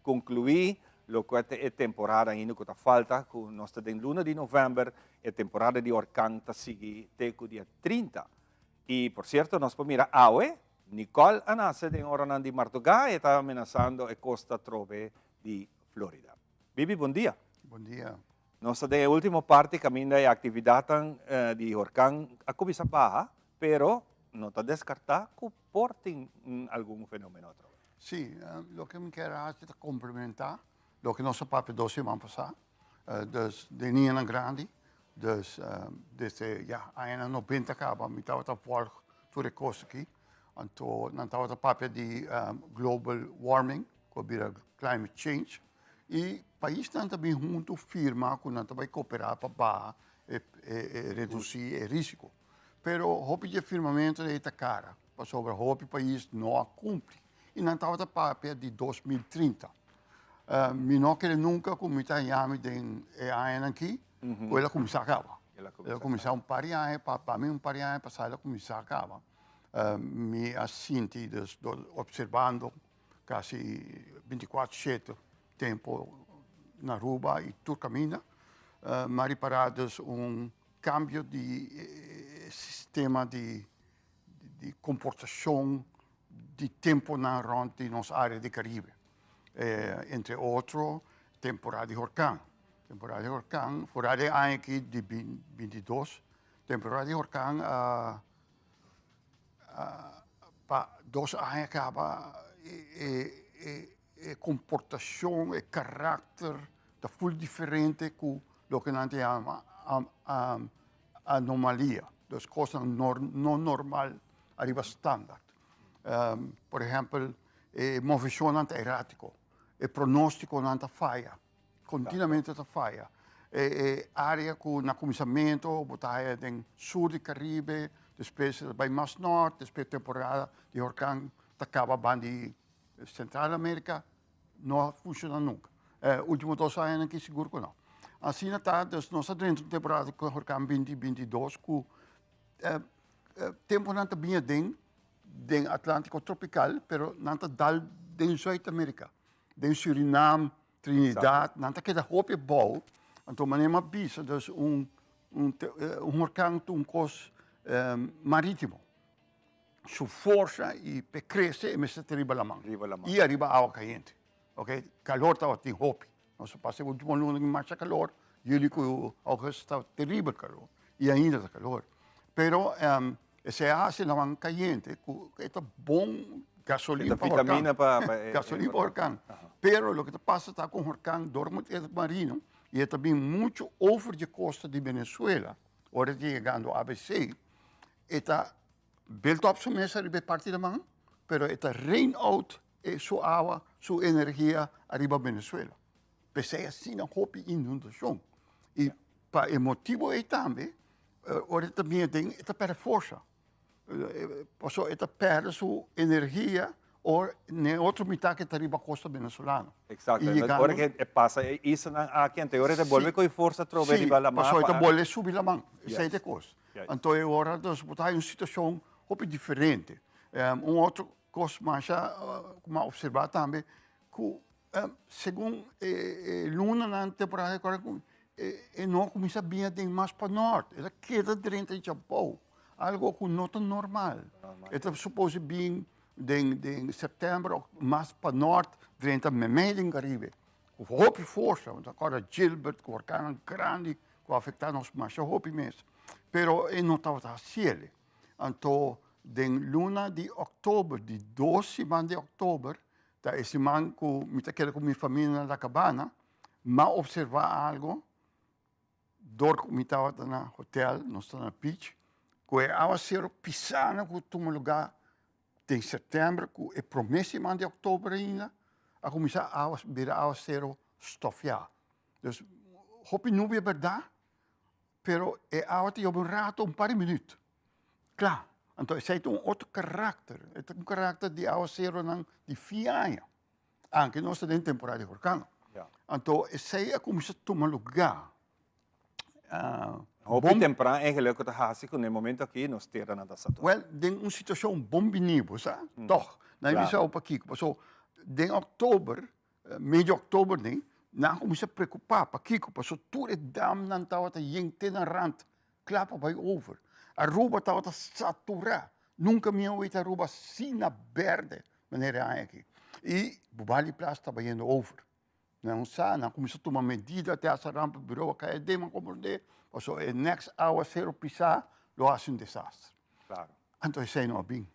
conclui loke ta e temporada ainda cu ta falta, cu nos ta den luna di november, e temporada di orkan ta sigui te cu dia 30. Y por cierto nos por mira awe, Nicole a nace den oranan di marduga, e ta amenazando e costa trobe di Florida. Bibi, bon dia. Bon dia. Nos ta den e ultimo parti caminda e actividadnan di orkan a cuminsa baha, pero no ta descarta cu por tin algun fenomeno atrobe. Sí, loke mi kier haci ta complementa loke nos a papia dos siman pasa. Dus den niñanan grandi, dus desde ya añanan nobenta caba mi tabata volg tur e cos aki. Anto nan tabata papia di global warming cu a bira climate change. I paisnan ta bin huntu firma ku nan ta bai kooperá pa baha e e redusí e rísiko. Pero hopi di e firmamentu ei ta kara, pasobra hopi pais no a kumpli i nan tabata papia di 2030. Mi no kere nunka ku mi ta haña mi den e añanan aki ku el a kuminsá kaba. El a kuminsá un par di aña, pa mi un par di aña pasá el a kuminsá kaba. Mi a sinti dus dor observando kasi binticuatro shete tempo na Aruba y tur caminda, mi a ripara dus un cambio di sistema di comportacion di temponan rond di nos area di Caribe. Entre otro temporada di horcan, temporada di horcan foral e aña aki di bintidos, temporada di horcan a Pa dos aña caba e comportacion, e karakter ta full diferente cu loke nan ta yama anomalia. Dus cosnan no normal ariba standaard. Por ehempel, e movecionnan ta eratico, e pronosticonan ta faya. Continuamente ta faya. E e area cu na cuminsamento bo ta haya den sur di Caribe, despues ta bay mas nort, despues temporada di horcan ta caba ban di Central America, no a funciona nunca. E ultimo dos añanan aki sigur cu no. Asina ta, dus nos a drenta un temporada cu horcan binti 22 cu temponan ta bin aden den Atlantico tropical, pero nan ta dal den Zuid America. Den Surinam, Trinidad, nan ta keda hopi abou. Anto manera mi a bisa, dus un un un horkan ta un kos maritimo. Su forsa i p'e krese e mester ta riba laman. Riba laman. I ariba awa kayente. Ok, kalor tabatin hopi. Nos a pasa e ultimo luna ku masha kalor, juli ku augustus tabata teribel kalor i ainda ta kalor. Pero Esei a hasi laman kayente ku e ta bon gasolin pa horkan. Gasolin pa horkan. Pero loke ta pasa ta ku horkan dor ku e ta marino i e ta bin muchu over di kosta di Venezuela ora e ta yegando ABC e ta build up su mes ariba e parti laman pero e ta rain out su awa su energia ariba Venezuela. P'esei asina hopi inundashon i pa e motibu ei tambe Ora e ta bini aden e ta perde forsa, pasobra e ta perde su energia ora n'e otro mitad ke ta riba kosta venezolano. Exacto, ora ke e pasa e islanan aki anto e ora e ta bolbe kohe forsa atrobe riba laman. Si, pasobra e ta bolbe subi laman, esei ta e kos. Anto e ora dus bo ta haña un situashon hopi diferente. Un otro kos masha ku mi a opservá tambe ku Segun e lunanan temporada kore ku e no a kuminsá bini aden mas pa nort, e ta keda drenta djabou, algo ku no ta normal. E ta supose bin den den sèptèmber òf mas pa nort drenta meimei den Karibe ku hopi forsa, bo ta kòrda Gilbert ku orkannan grandi ku a afektá nos masha hopi mes, pero e no tabata hasiel. Anto den luna di òktober, di dos siman di òktober, Ta e siman ku mi ta keda ku mi famia na La Cabana, m'a observá algo dor ku mi tabata na hotel, nos ta na beach, ku e awaseru pisana ku tuma lugá den sèptèmber ku e promé siman di òktober ainda a kuminsá awa bira awaseru stòfiá. Dus hopi nubia bèrdat, pero e awa ta yobe un rato, un par di minüt. Kla, anto esei ta un otro karakter, e ta un karakter di awaseronan di fin aña, anke nos ta den temporada di horkan. Anto esei a kuminsá tuma lugá. Hopi tempran eigenlijk ku ta hasi ku na e momento aki nos teranan ta saturá. Wèl, den un situashon bon biní, bo sa, tòg. Nan a bisa bo pakiko, pasobra den òktober Medio oktober den, nan a kuminsá preokupá. Pakiko? Pasobra tur e damnan tabata yen te na rant, kla pa bai over. Aruba tabata saturá. Nunka mi a weta Aruba asina bèrdè manera e aña aki. I Bubali Plas tabata yendo over. Nan sa, nan a kuminsá tuma medida te hasta rampa birou a kai aden, nan a komprondé pasobra e next awaseru pisá lo hasi un desaster. Anto esei no a bin.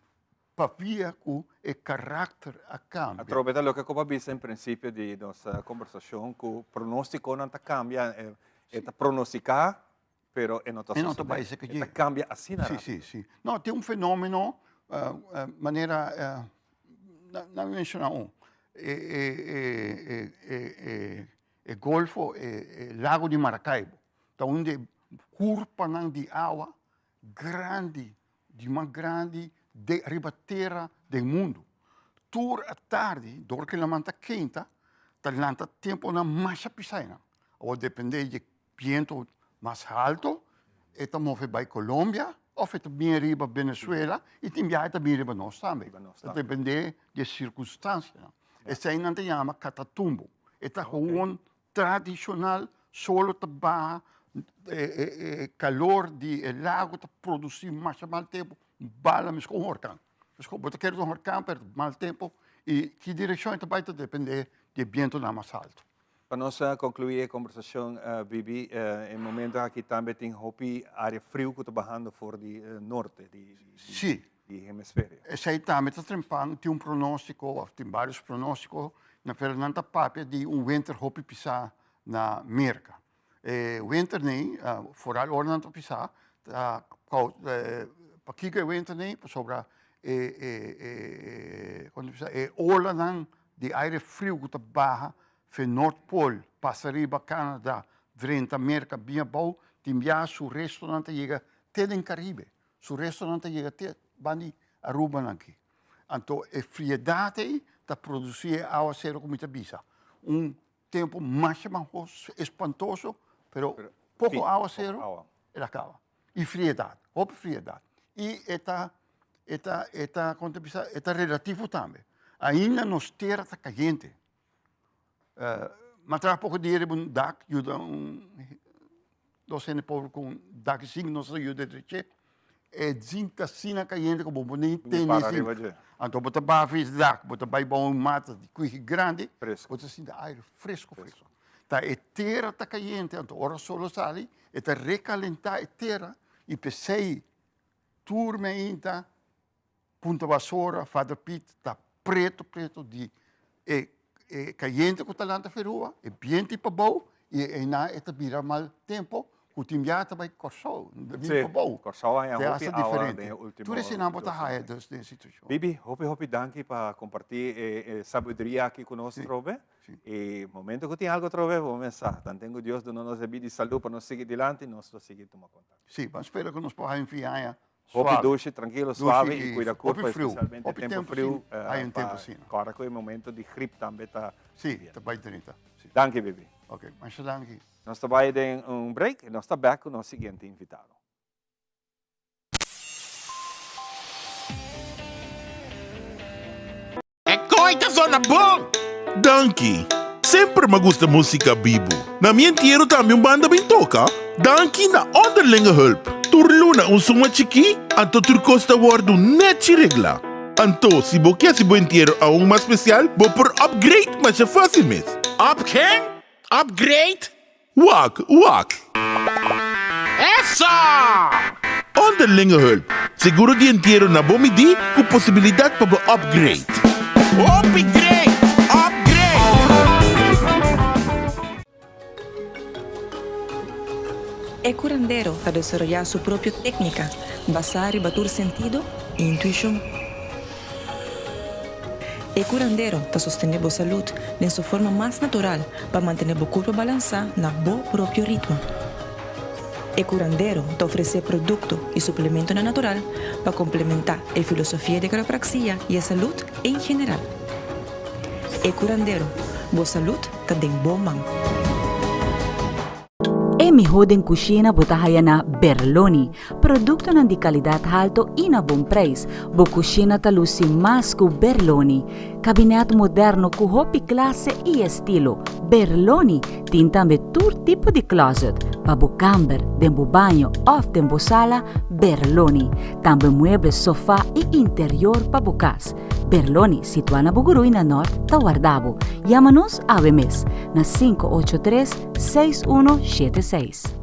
Pabia ku e karakter a kambia. Atrobe ta loke ku bo a bisa en prinsipio di nos kombersashon ku pronostikonan ta kambia, e ta pronostiká pero e no ta sosodé. E ta kambia asina rápido. Si, si, si. No, tin un fenómeno manera, nan a menshoná un. E e e e e e golfo e e lago di Maracaibo ta un di e kurpanan di awa grandi di mas grandi de riba tera den mundu. Tur atardi dor ku laman ta kenta ta lanta tempunan masha pisá einan. Awor depende di bientu mas haltu e ta move bai Colombia òf e ta bini riba Venezuela i tin biaha e ta bini riba nos tambe. Ta depende di e sirkunstansianan. Esei nan ta yama katatumbo. E ta gewoon tradishonal solo ta baha e kalor di e lago ta produsí masha mal tempu bala meskos un orkan. Meskos bo ta kere ta un orkan pero mal tempu i ki direkshon e ta bai ta depende di e bientunan mas haltu. Pa nos konkluí e kombersashon Bibi, e momento aki tambe tin hopi área friu ku ta bahando for di norte di di hemisferio. Esei tambe ta trempan, tin un pronóstiko òf tin vários pronóstiko, na pero nan ta papia di un winter hopi pisá na Merka. E winter nei, foral ora nan ta pisá, ta pakiko e winter nei? Pasobra e e e kon ta bisa e olanan di aire friu ku ta baha fe Noordpool pasa riba Canada drenta Merka bin abou tin biaha su restonan ta yega te den Caribe su restonan ta yega te banda di Aruba nan aki anto e friedat ei ta produsi e awasero ku mi ta bisa un tempu masha mas espantoso pero poko awasero el a kaba. I friedat, hopi friedat. I e ta, e ta, e ta, kon ta bisa, e ta relativo tambe. Ainda nos tera ta kayente. Mi a traha poko dia riba un dak, yuda un, dos hende pober ku un dak zinc, nos a yuda dreché. E zinc ta asina kayente ku bo por ni tene zinc. Anto bo ta baha fis dak, bo ta bai bou un mata di kuihi grandi, bo ta sinti aire fresco fresco. Ta e tera ta kayente, anto ora solo sali e ta rekalentá e tera i p'esei tur meinta Punta Basora, Vader Piet ta preto preto di e e kayente ku ta lanta ferua, e bienti pabou i einan e ta bira mal tempo ku tin biaha ta bai Kòrsou, ta bini pabou. Kòrsou a haña hopi awa den e ultimo Tur eseinan bo ta haya dus den e situashon. Bibi, hopi hopi danki pa kompartí e sabiduria aki ku nos trobe. I momento ku tin algu trobe bo mes sa. Tanten ku Dios duna nos e bida i salú pa nos sigui dilanti, nos lo sigui tuma kontakto. Sí, ban spera ku nos por haña un fin aña Hopi dushi, trankilo, suave i kuida kurpa, espesialmente tempu friu, pa kòrda ku e momento di grip tambe ta. Sí, ta bai drenta. Danki, Bibi. Ok, masha danki. Nos ta bai den un break i nos ta bèk ku nos siguiente invitado. E koi ta zona bon! Danki! Semper m'a gusta musica bibu. Na mi entiero tambe un banda bin toca. Danki na Onderlinge Hulp. Tur luna un suma chikí, anto tur kos ta wordu nechi regla. Anto, si bo ke hasi bo entiero aun mas special, bo por upgrade masha facil mes. Up ken? Upgrade? Wak, wak! Eso! Onderlinge hulp, seguro di entiero na bo midí ku posibilidat pa bo upgrade. Hopi great! Upgrade! E curandero ta desaroyá su propio técnica basá riba tur sentido i intuishon. E curandero ta sostené bo salud den su forma mas natural pa mantené bo curpa balansá na bo propio ritmo. E curandero ta ofresé producto y suplementonan natural pa complementá e filosofia di quiropraxia y e salud en general. E curandero, bo salud ta den bo man. E mihó den kushina bo ta haya na Berloni. Produktonan di kalidat halto i na bon preis. Bo kushina ta lusi mas ku Berloni. Kabinèt moderno ku hopi klase i estilo. Berloni tin tambe tur tipo di klòzet. Pa bo kamber, den bo baño òf den bo sala, Berloni. Tambe mueble, sofá i interior pa bo kas. Berloni, situá na Bugurui na Nòrt, ta warda bo. Yama nos awe mes na 583 6176.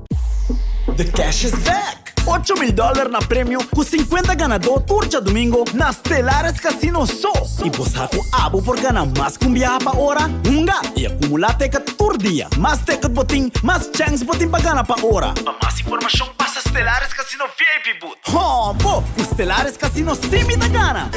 The cash is back! 8000 dollar na premio cu 50 ganador tur djadomingo na Stellaris Casino so! Y bo sa cu abo por gana mas cu un biaha pa ora? Hunga y acumula ticket tur dia. Mas ticket bo tin, mas chance bo tin pa gana pa ora. Pa mas informacion pasa Stellaris Casino VIP booth. Hoo bo! Cu Stellaris Casino si mi ta gana!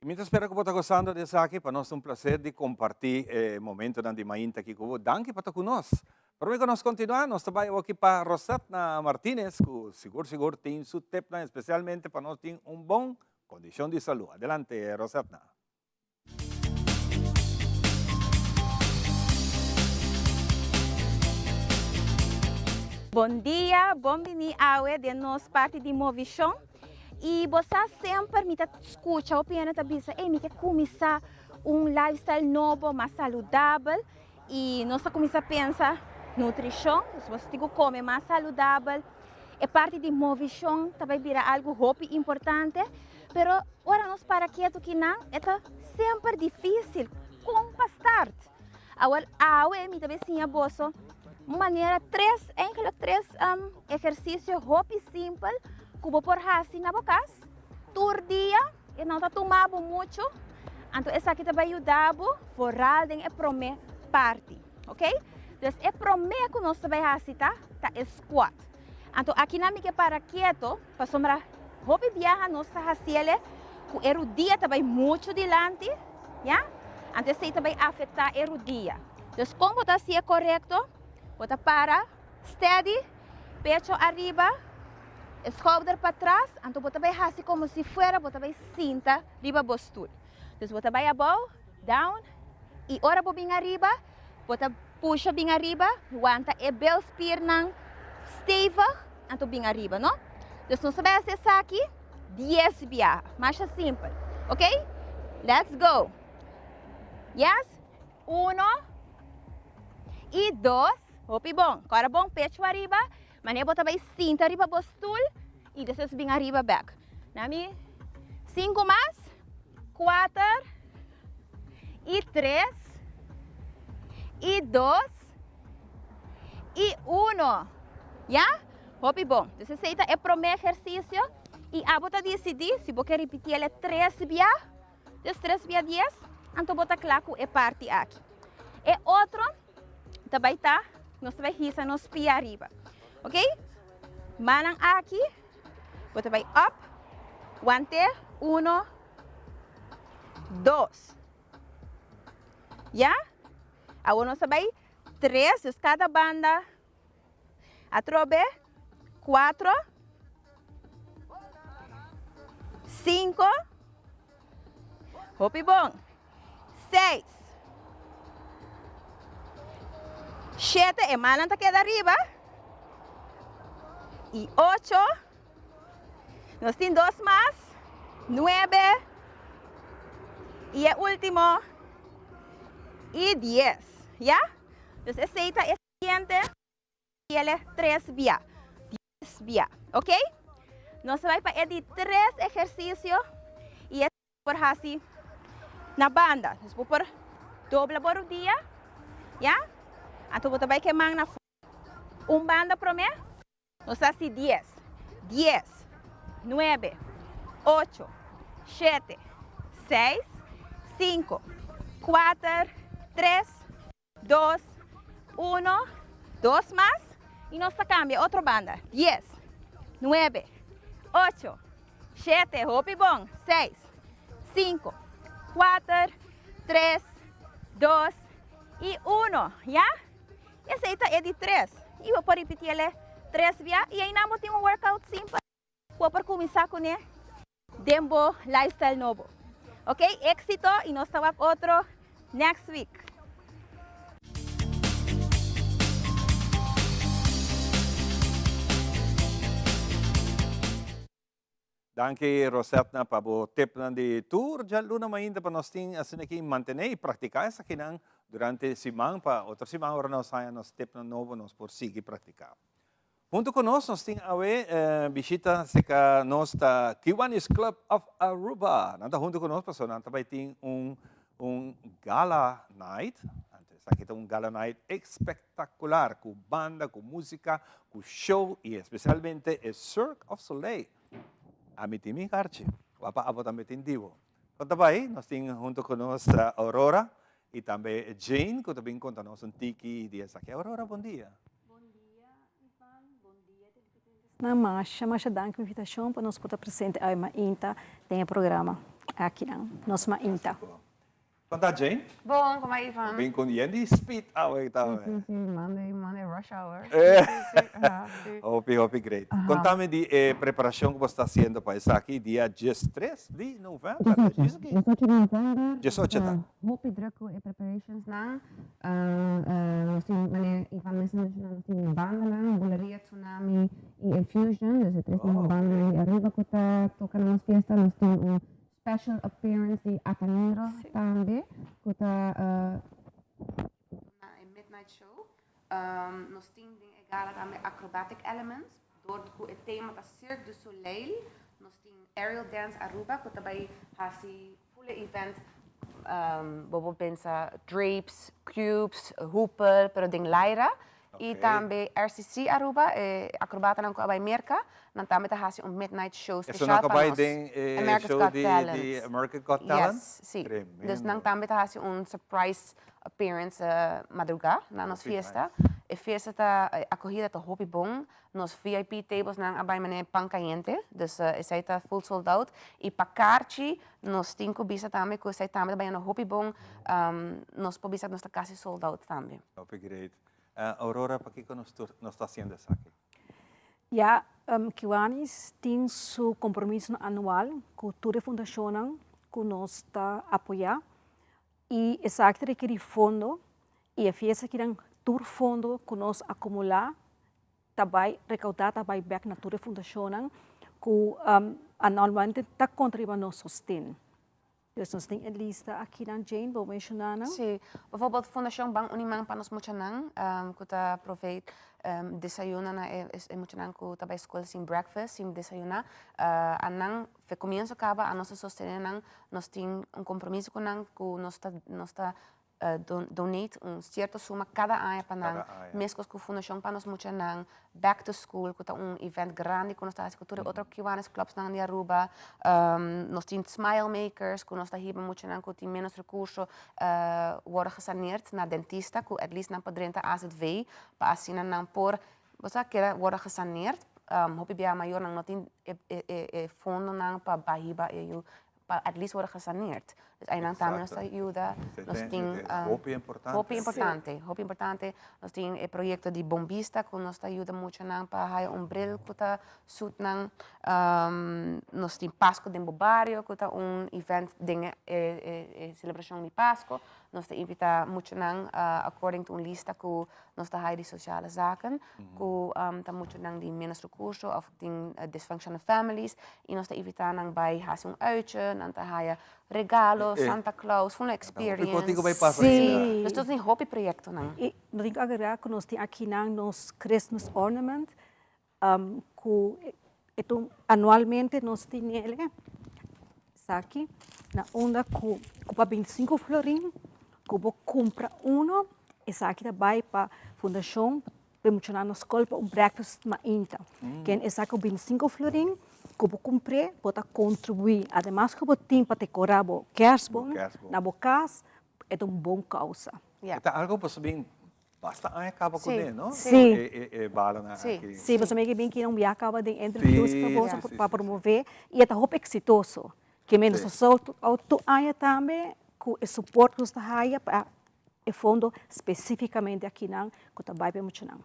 Mi ta spera ku bo ta gosando di esaki. Pa nos ta un plaser di kompartí e momentonan di mainta aki ku bo. Danki pa ta ku nos. Promé ku nos kontinuá, nos ta bai awoki pa Rosetna Martinez ku sigur sigur tin su tepnan espesialmente pa nos tin un bon kondishon di salú. Adelante, Rosetna. Bon dia, bon bini awe den nos parti di Movishon. I bo sa semper mi ta skucha hopi hende ta bisa, ey mi ke kuminsá un lifestyle nobo, mas saludabel. I nos ta kuminsá pensa nutrishon, dus bo tin ku kome mas saludabel. E parti di movishon ta bai bira algu hopi importante, pero ora nos para ketu kinan e ta semper difísil kon pa start. Awor awe mi ta bai siña boso un manera tres, eigenlijk tres ehersisio hopi simpel ku bo por hasi na bo kas tur dia, e no ta tuma bo muchu, anto esaki ta bai yuda bo vooral den e prome parti, ok? Dus e prome ku nos ta bai hasi ta, ta e squat. Anto akinan mi ke para keto pasobra hopi biaha nos ta hasiele ku e rudia ta bai muchu dilanti, ya? Anto esei ta bai afektá e rudia. Dus kon bo ta hasié korekto? Bo ta para steady, pecho ariba, e skouder patras, anto bo ta bai hasi komo si fuera bo ta bai sinta riba bo stul. Dus bo ta bai abou, down, i ora bo bin ariba, Bo ta pusha bin ariba, wanta e bilspiernan stevig, anto bin ariba, no? Dus nos ta bai hasi esaki dies biaha, masha simpel, ok? Let's go! Yes, uno i dos, hopi bon, kòrda bon pechu ariba, manera bo ta bai sinta riba bo stul i despues bin ariba bèk. Nami sinku mas, kuater. i tres, i dos, i uno. Ya? Hopi bon. Dus esei ta e promé ehersisio i abo ta disidí si bo ke ripití el e tres bia, dus tres bia dies, anto bo ta kla ku e parti aki. E otro ta bai ta, nos ta bai hisa nos pia ariba. Ok? Mannan aki, bo ta bai up, want'é, uno, dos. Ya? Awor nos ta bai tres, dus kada banda atrobe, cuatro, cinco, hopi bon, seis, shete, e mannan ta keda riba, i ocho, Nos tin dos mas, nuebe y e ultimo y dies, ya? Dus esey ta e siguiente tiele tres bia, dies bia, ok? Nos ta bay pa e di tres ehercicio y e por haci na banda. Dus bo por dobla bo rudia, ya? Anto bo ta bay ke man na un banda prome. Nos hasi dies, dies, nuebe, ocho, shete, seis, sinku, kuater, tres, dos, uno, dos mas i nos ta kambia otro banda, dies, nuebe, ocho, shete, hopi bon, seis, sinku, kuater, tres, dos i uno, ya? Esei ta e di tres. I bo por ripiti el e tres bia i einan bo tin un workout simpel ku bo por kuminsá kuné den bo lifestyle nobo. Ok, éksito i nos ta wak otro next week. Danki Rosetna pa bo tipnan di tur djaluna mainta pa nos tin asina ki mantene y practica esakinan durante siman pa otro siman ora nos haya nos tipnan nobo nos por sigui practica. Hunto cu nos nos tin awe bishita cerca nos ta Kiwanis Club of Aruba. Nan ta hunto cu nos pasobra nan ta bay tin un un gala night. Anto esaki ta un gala night espectacular cu banda, cu musica, cu show y especialmente e Cirque of Soleil. Ami tin mi karchi, wapa abo tambe tin di bo. Con ta bay? Nos tin hunto cu nos Aurora y tambe Jane cu ta bin conta nos un tiki di esaki. Aurora, bon dia. Bon dia Ivan, bon dia televidentes. Masha masha danki pa invitacion pa nos por ta presente awe mainta den e programa. Akinan nos mainta. Con ta Jane? Bon, con bai Ivan? Bin con yen di speed awe ta. Si, si, si, Monday, Monday rush hour. Si, si, aha, si. Hopi, hopi great. Contame di e preparacion cu bo sta haciendo pa esaki dia diestres di november. Diesocho, diesocho di november. Diesocho ta. Hopi druk cu e preparations nan. Nos tin, manera Ivan mes a menciona, nos tin bandanan, Buleria, Tsunami y Infusion, dus e tres mihor bandanan di Aruba cu ta toca na nos fiesta. Nos tin un Special appearance di Ataniro tambe cu ta na e midnight show. Nos tin den e gala tambe acrobatic elements door cu e tema ta Cirque du Soleil. Nos tin Aerial Dance Aruba cu ta bay haci full e event. Bo por pensa drapes, cubes, hoepel, pero den laira. Y tambe RCC Aruba, e acrobatanan cu a bay Merca, nan tambe ta haci un midnight show special pa nos. America's Got Talent. America's Got Talent? Yes, si. Dus nan tambe ta haci un surprise appearance madruga na nos fiesta. E fiesta ta, e acogida ta hopi bon. Nos VIP tables nan a bay manera pan cayente, dus esey ta full sold out. Y pa kaarchi nos tin cu bisa tambe cu esey tambe ta bayando hopi bon. Nos por bisa nos ta casi sold out tambe. Hopi great. Aurora, pakiko nos tur nos ta hasiendo esaki? Ya, Kiwanis tin su compromisonan anual cu tur e fundacionnan cu nos ta apoya y esaki ta rekeri fondo y e fiesta akinan tur fondo cu nos acumula ta bay recauda ta bay bek na tur e fundacionnan cu anualmente ta conta riba nos sosten. Dus nos tin e lista akinan, Jane, bo menshoná nan? Sí, bijvoorbeeld Fundacion Ban Uni Man pa nos muchanan ku ta provee desayuno na e muchanan ku ta bai skol sin breakfast, sin desayuná. Anan fe komienso kaba a nos ta sostené nan, nos tin un kompromiso ku nan ku nos ta nos ta donate un cierto suma cada aña pa nan, mescos cu Fundacion pa nos muchanan, Back to School cu ta un event grandi cu nos ta haci cu tur e otro Kiwanis Clubsnan di Aruba, nos tin Smile Makers cu nos ta hiba muchanan cu tin menos recurso worden gesaneerd na dentista cu at least nan por drenta AZV pa asina nan por bo sa keda worden gesaneerd, hopi bia mayornan no tin e fondonan pa bay hiba e yu pa at least worde gesaneerd. Dus einan tambe nos ta yuda. Nos tin hopi importante. Hopi importante, hopi importante. Nos tin e proyecto di Bombista cu nos ta yuda muchanan pa haya un bril cu ta suit nan. Nos tin Pasco den bo bario cu ta un event den e celebracion di Pasco. Nos ta invita muchanan according to un lista cu nos ta haya di Sociale Zaken cu ta muchanan di menos recurso of tin dysfunctional families y nos ta invita nan bay haci un uitje, nan ta haya regalo, Santa Claus, full experience. Sí. Nos tin hopi proyectonan. Y nos tin cu agrega cu nos tin akinan nos Christmas ornament cu e ta un anualmente nos tinele esaki na unda cu pa bintisinco florin cu bo cumpra uno esaki ta bay pa fundacion pa e muchanan na scol pa un breakfast mainta ken esaki cu bintisinco florin cu bo cumpr'e bo ta contribui ademas cu bo tin pa decora bo kerstboom na bo cas e ta un bon causa. E ta algo pasobra bin Basta aña caba cu den, no? Sí. E balanan aki. Sí, pasobra mi a bin kina un biaha caba den interviews cu boso pa promove y e ta hopi exitoso. Ke men nos ta sold out tur aña tambe cu e support cu nos ta haya pa e fondo specificamente akinan cu ta bay pa e muchanan.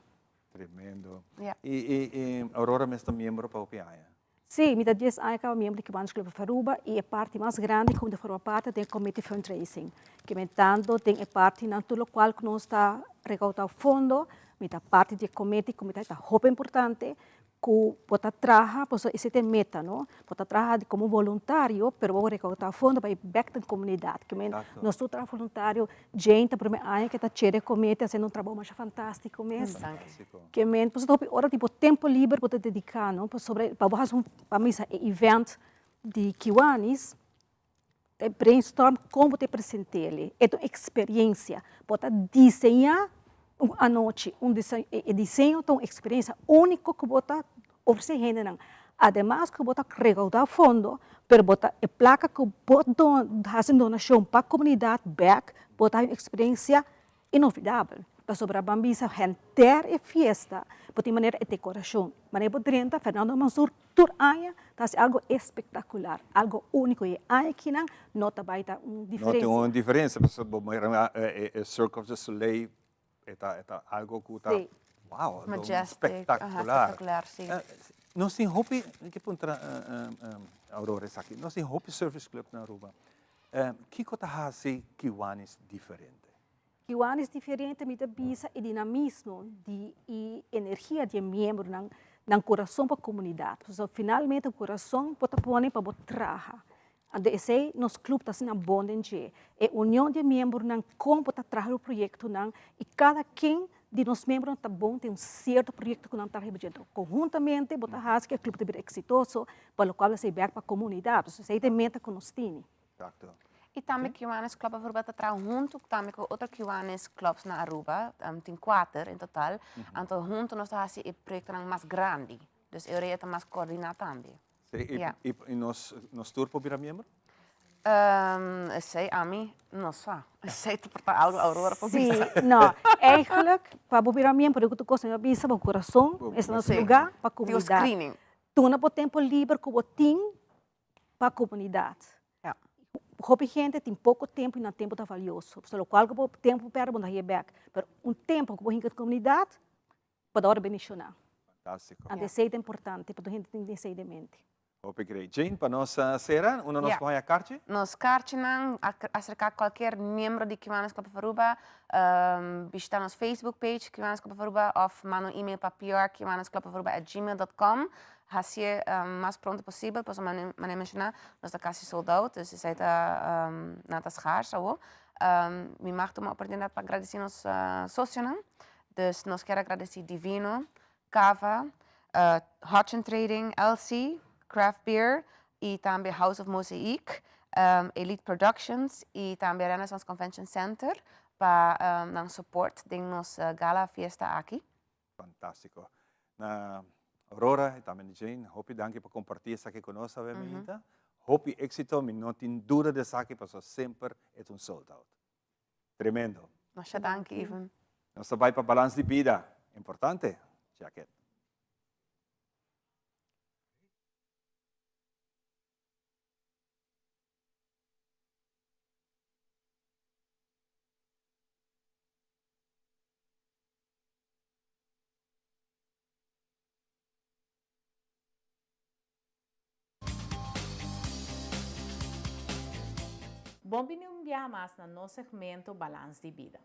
Tremendo. Y Aurora mes ta miembro pa hopi aña? Sí, mi ta dies aña caba miembro di Kiwanis Club of Aruba y e parti mas grandi cu mi ta forma parti ta den e committee fundraising. Kimentando den e partinan tur locual cu nos ta recauda fondo, mi ta parti di e committee cu mi ta ta hopi importante cu bo ta traha, pasobra esey ta e meta no, bo ta traha como voluntario pero bo recauda fondo pa e bek den comunidad. Kimen nos tur traha voluntario, Jane ta prome aña cu e ta chair e committee haciendo un trabou masha fantastico mes. Ke men pasobra hopi ora di bo tempo liber bo ta dedica no pasobra pa bo hasi un pa misa e event di Kiwanis ta brainstorm kon bo ta present'el e ta un experiencia bo ta diseña un anochi un e diseño ta un experiencia unico ku bo ta ofrece hendenan ademas ku bo ta recauda fondo pero bo ta e placa ku bo hasi un donacion pa comunidad bek bo ta haña un experiencia inolvidabel. Pasobra ban bisa henter e fiesta bo tin manera e decoracion. Manera bo drenta Fernando Mansur tur aña ta haci algo espectacular, algo unico y e aña akinan no ta bay ta un diferencia. No tin un diferencia pasobra bo mira e Cirque of the Soleil e ta e ta algo cu ta wow, Majestic, spectacular. Espectacular, si. Nos tin hopi, mi ke puntra Aurora esaki, nos tin hopi service club na Aruba. Kico ta haci Kiwanis diferente? Kiwanis diferente mi ta bisa e dinamismo di e energia di e miembronan, nan kurason pa komunidat. Pasobra finalmente bo kurason bo ta pone pa bo traha. Anto esei nos klup ta asina bon den dje. E union di e miembronan, kon bo ta traha bo proyektonan i kada ken di nos miembronan ta bon den un sierto proyekto ku nan ta riba dje. Anto konhuntamente bo ta hasi ku e klup ta bira eksitoso, pa lokual esei bèk pa komunidat. Pasobra esei ta e meta ku nos tene. Exacto. Y tambe Kiwanis Club of Aruba ta traha hunto tambe cu otro Kiwanis Clubs na Aruba, tin cuater en total, anto hunto nos ta haci e proyectonan mas grandi, dus e ora ta mas coordina tambe. Sí, y, Ja. y, y nos, nos tur por bira miembro? Esey ami no sa, esey ta por ta algo Aurora por Sí, bisa. no, eigenlijk pa bo bira miembro di tur cos mi a bisa bo corazon esta na su Sí. lugar pa Tin un comunidad. screening. Tuna bo tempo liber cu bo tin pa comunidad. Ja. Hopi hende tin poco tempo y nan tempo ta valioso. So locual cu bo tempo perde bo no ta haya bek. Pero un tempo cu bo hinca comunidad bo ta worde bendiciona. Fantastico. Anto esey ta importante pa tur hende tin esey den mente. Hopi great. Jane, pa nos cera, unda nos Ja. por haya karchi? Nos karchinan, acerca cualkier miembro di Kiwanis Club of Aruba, bishita nos Facebook page Kiwanis Club of Aruba of manda un email pa prkiwanisclubofaruba@gmail.com. Hacié mas pronto posibel, pasobra manera mi a menciona, nos ta casi sold out, dus esey ta nan ta schaars awo. Mi mag tuma oportunidad pa agradeci nos socionan, dus nos kier agradeci Divino, Cava, Hutchin Trading, LC, Craft Beer y tambe House of Mosaic, Elite Productions y tambe Renaissance Convention Center pa nan support den nos gala fiesta aki. Fantástiko. Na Aurora y tambe na Jane, hopi danki pa comparti esaki cu nos awe mainta. Hopi éxito, mi no tin duda di esaki pasobra semper e ta un sold out. Tremendo. Masha danki, Ivan. Nos ta bay pa Balans di Bida. Importante. Check it. Bon bini un biaha mas na nos segmento Balans di Bida.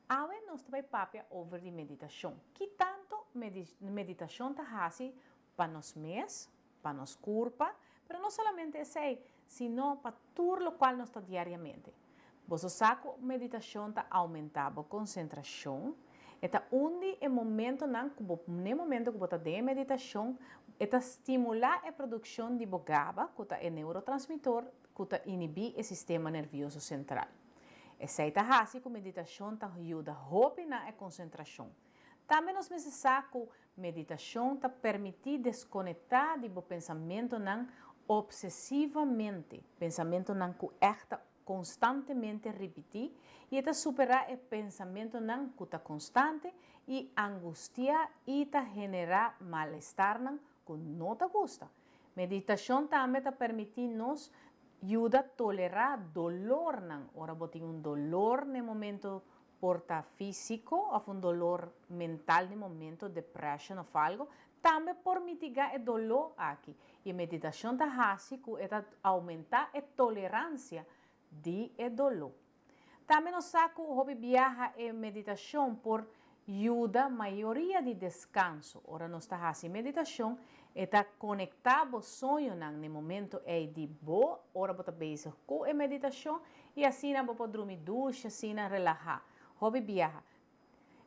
Awe nos ta bai papia over di meditashon. Ki tanto meditashon ta hasi pa nos mes, pa nos kurpa, pero no solamente esei, sino pa tur lokual nos ta diariamente. Boso sa ku meditashon ta oumentá bo konsentrashon. E ta un di e momentonan ku bo, n'e momento ku bo ta den e meditashon, e ta stimulá e produkshon di bo GABA, ku ta e neurotransmitor ku ta inhibí e sistema nervioso sentral. Esei ta hasi ku meditashon ta yuda hopi na e konsentrashon. Tambe nos mester sa ku meditashon ta permití deskonektá di bo pensamentonan opsesivamente, pensamentonan ku ègt ta konstantemente ripití, i e ta superá e pensamentonan ku ta konstante i angustiá i ta generá malestarnan ku no ta gusta. Meditashon tambe ta permití nos yuda tolerá dolornan. Ora bo tin un dolor n'e momento por ta físiko òf un dolor mental di momento, depression òf algo, tambe por mitigá e doló aki. I e meditashon ta hasi ku e ta oumentá e toleransia di e doló. Tambe nos sa ku hopi biaha e meditashon por yuda mayoria di deskanso. Ora nos ta hasi meditashon, e ta konektá bo soñonan n'e momento ei di bo ora bo ta bezig ku e meditashon i asina bo por drumi dushi asina relahá. Hopi biaha.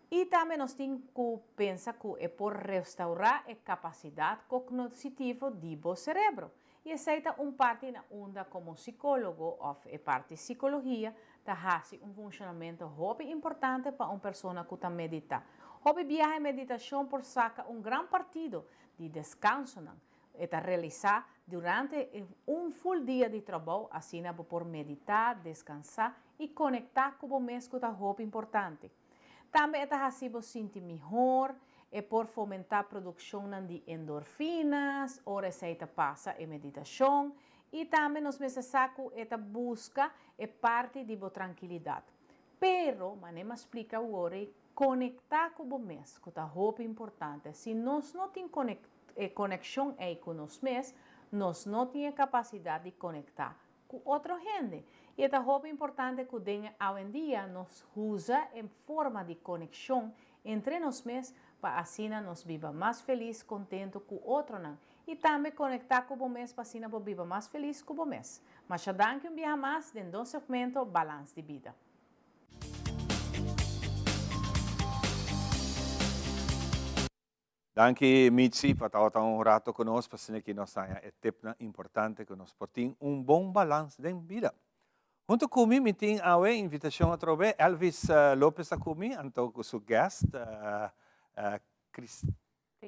I tambe nos tin ku pensa ku e por restaurá e kapasidat kognitivo di bo serebro. I esei ta un parti na unda komo sikólogo òf e parti sikologia ta hasi un funshonamentu hopi importante pa un persona ku ta meditá. Hopi biaha e meditashon por saka un gran partido di deskansonan e ta realisá durante un ful dia di trabou, asina bo por meditá, deskansá i konektá ku bo mes ku ta hopi importante. Tambe e ta hasi bo sinti mihor, e por fomentá produkshonnan di endorfinas ora esei ta pasa e meditashon i tambe nos mester sa ku e ta buska e parti di bo trankilidat. Pero, manera mi a splika awor ei, konektá ku bo mes, ku ta hopi importante. Si nos no tin e konekshon ei ku nos mes, nos no tin e kapasidat di konektá ku otro hende. I e ta hopi importante ku den e awendia nos usa e forma di konekshon entre nos mes pa asina nos biba mas felis, kontentu ku otronan. I tambe konektá ku bo mes pa asina bo biba mas felis ku bo mes. Masha danki un biaha mas den dos segmento Balans di Bida. Danki Mitzi pa tabata un rato ku nos pa asina ki nos haña e tipnan importante ku nos por tin un bon balans den bida. Hunto ku mi mi tin awe invitashon atrobe Elvis Lopez ta ku mi anto ku su guest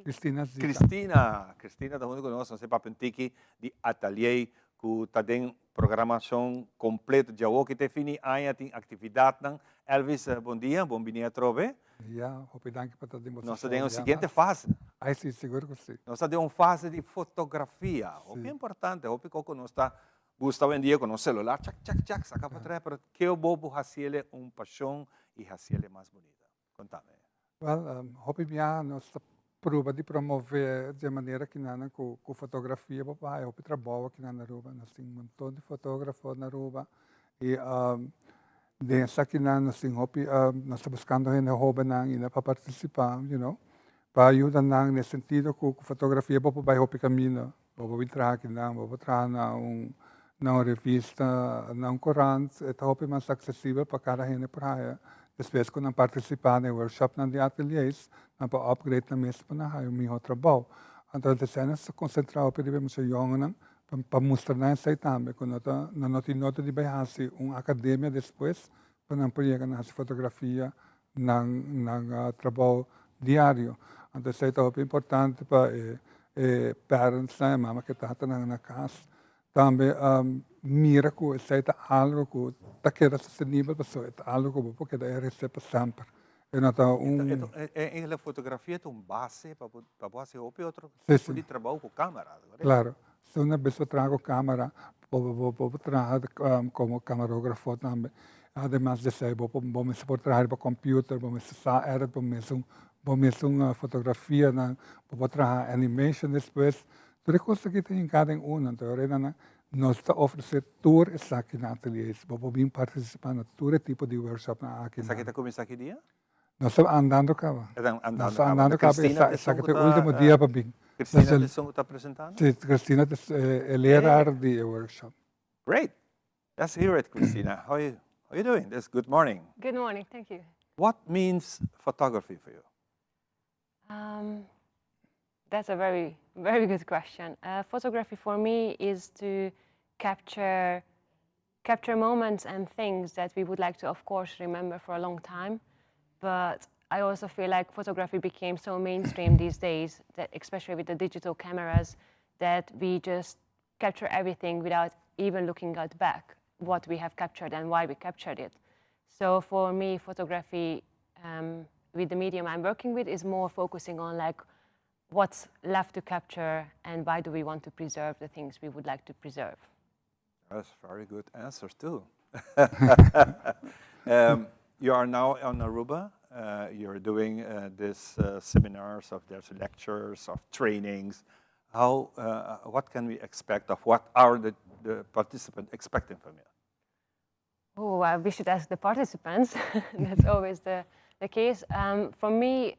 Cristina Zita. Cristina, Cristina ta hunto ku nos, nos e papia un tiki di atalier ku ta den programashon kompleto djawo ki te fini aña tin aktividatnan. Elvis bon dia, bon bini atrobe. Ya, hopi danki pa ta den boso Nos ta den un siguiente fase. Ai si, sigur ku si. Nos ta den un fase di fotografia. Hopi importante, hopi koko nos ta gusta awendia ku nos celular chak chak chak saka potrèt, pero keu bo por hasiele un pashon i hasiele mas bunita. Kontame. Wel, hopi biaha nos ta prueba di promove di e manera kinan ku ku fotografia bo por haya hopi trabou akinan na Aruba. Nos tin un monton di fotografo na Aruba i den esakinan nos tin hopi nos ta buskando hende hobennan ainda pa partisipa you know pa yuda nan den e sentido ku ku fotografia bo por bai hopi kaminda. Bo por bin traha akinan, bo por traha na un na un revista, na un korant, e ta hopi mas aksesibel pa kada hende por haya. Despues ku nan partisipá den workshopnan di ateliers, nan por upgrade nan mes pa nan haya un mihó trabou. Anto esei nos ta konsentrá hopi riba e mucha yòngennan pa pa mustra nan esei tambe ku no ta nan no tin nota di bai hasi un akademia despues pa nan por yega na hasi fotografia nan nan trabou diario. Anto esei ta hopi importante pa e e parentsnan, e mama ku e tatanan na kas tambe mira ku esei ta algo ku ta keda sostenibel pasobra e ta algo ku bo por keda ehersé pa semper. E no ta un. E fotografia ta un base pa bo pa bo hasi hopi otro tipo di trabou ku kamera. Klaro. Si una bes bo traha ku kamera, bo por traha komo kamarografo tambe. Ademas di esei bo por bo mester por traha riba computer, bo mester sa edit bo mesun bo mesun fotografianan, bo por traha animation despues. Tur e kos aki ta hinká den uno. Anto e ora nos ta ofresé tur esaki na ateliers. Bo por bin partisipá na tur e tipo di workshopnan aki. Esaki ta kuminsá ki dia? Nos ta andando caba. E ta andando Nos ta andando caba. Cristina Esaki ta e ultimo dia pa bin. Cristina ta esun cu ta presentando? Si, Cristina ta e leraar di e workshop. Great! Let's hear it, Cristina. How are you doing? This good morning. Good morning, thank you. What means photography for you? Um, that's a very, very good question. Uh, photography for me is to capture capture moments and things that we would like to, of course, remember for a long time. But I also feel like photography became so mainstream these days, that especially with the digital cameras, that we just capture everything without even looking at back what we have captured and why we captured it. So for me, photography um, with the medium I'm working with is more focusing on like what's left to capture and why do we want to preserve the things we would like to preserve. That's very good answers too. um, you are now on Aruba. Uh, you're doing uh, this uh, seminars of there's lectures of trainings. How, uh, what can we expect of what are the, the participants expecting from you? Oh, uh, we should ask the participants. That's always the, the case. Um, for me,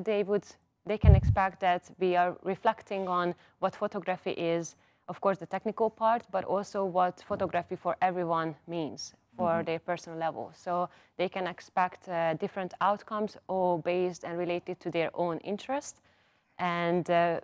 they would they can expect that we are reflecting on what photography is, of course, the technical part, but also what photography for everyone means for mm -hmm. their personal level. So they can expect uh, different outcomes, all based and related to their own interest. And uh,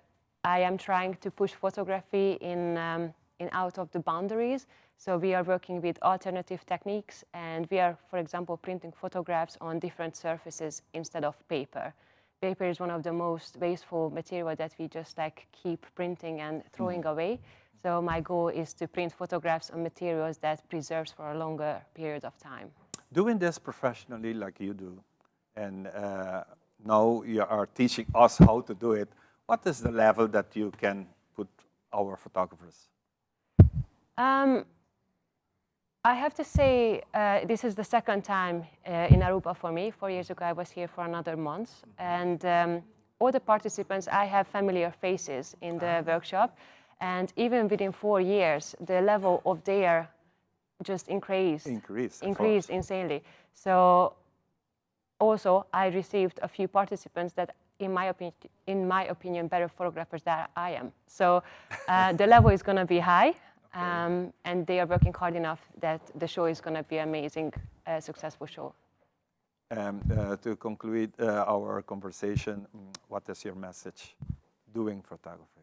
I am trying to push photography in, um, in out of the boundaries. So we are working with alternative techniques and we are, for example, printing photographs on different surfaces instead of paper. Paper is one of the most wasteful material that we just like keep printing and throwing mm. away. So my goal is to print photographs on materials that preserves for a longer period of time. Doing this professionally like you do, And now you are teaching us how to do it. What is the level that you can put our photographers? I have to say, this is the second time in Aruba for me. 4 years ago, I was here for another month. And all the participants, I have familiar faces in the workshop. And even within 4 years, the level of their just increased. Increased, of Increased insanely. So also, I received a few participants that, in my opinion, better photographers than I am. So the level is going to be high, and they are working hard enough that the show is going to be amazing, successful show. To conclude our conversation, what is your message doing photography?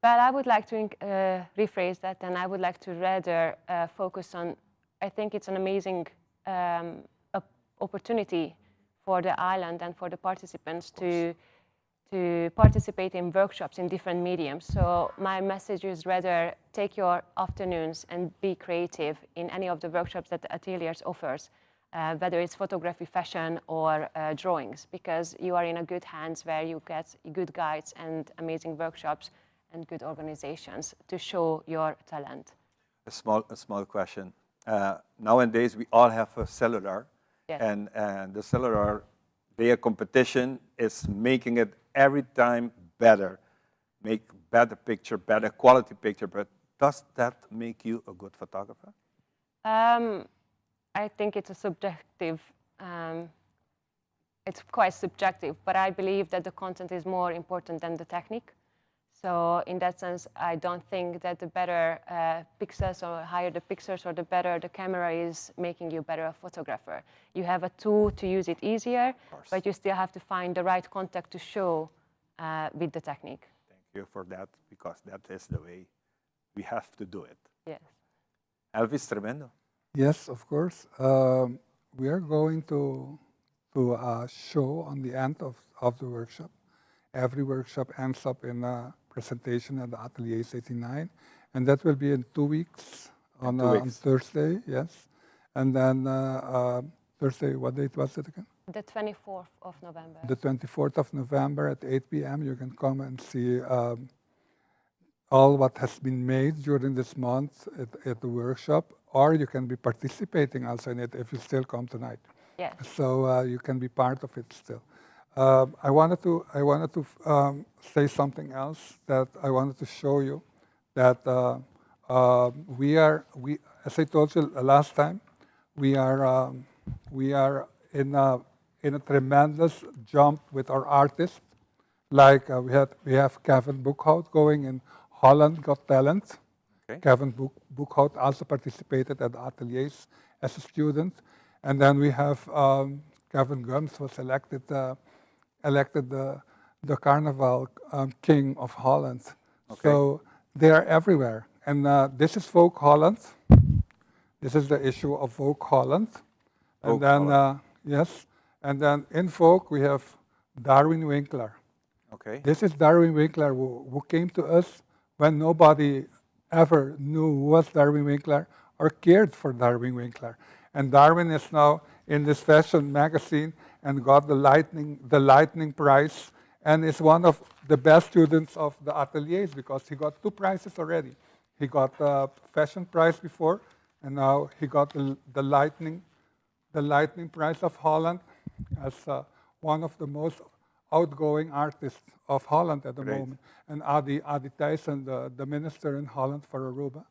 Well, I would like to rephrase that, and I would like to rather focus on. I think it's an amazing opportunity for the island and for the participants to participate in workshops in different mediums. So my message is rather take your afternoons and be creative in any of the workshops that the Ateliers offers, whether it's photography, fashion, or drawings, because you are in a good hands where you get good guides and amazing workshops and good organizations to show your talent. A small question. Nowadays, we all have a cellular, and the cellular, their competition is making it every time better, make better picture, better quality picture. But does that make you a good photographer? I think it's a subjective, it's quite subjective, but I believe that the content is more important than the technique. So in that sense, I don't think that the better pixels or higher the pixels or the better the camera is making you better a photographer. You have a tool to use it easier, but you still have to find the right content to show with the technique. Thank you for that, because that is the way we have to do it. Yes. Elvis, tremendo. Yes, of course. We are going to a show on the end of the workshop. Every workshop ends up in a presentation at the Ateliers 89, and that will be in 2 weeks 2 on weeks. Thursday, yes. And then Thursday, what date was it again? The 24th of November. The 24th of November at 8 p.m. You can come and see all what has been made during this month at the workshop, or you can be participating also in it if you still come tonight. So you can be part of it still. I wanted to say something else that I wanted to show you that we are we as I told you last time, we are in a tremendous jump with our artists. Like we have Kevin Boekhout going in Holland Got Talent. Kevin Boekhout also participated at the ateliers as a student. And then we have Kevin Gums was elected the Carnival King of Holland. So they are everywhere. And this is Vogue Holland. This is the issue of Vogue Holland. And Vogue then, Holland. Yes, and then in Vogue we have Darwin Winkler. This is Darwin Winkler who came to us when nobody ever knew who was Darwin Winkler or cared for Darwin Winkler. And Darwin is now in this fashion magazine and got the Lightning Prize and is one of the best students of the ateliers because he got two prizes already. He got the fashion prize before, and now he got the Lightning Prize of Holland as one of the most outgoing artists of Holland at the Great. Moment. And Adi Thijssen, the minister in Holland for Aruba,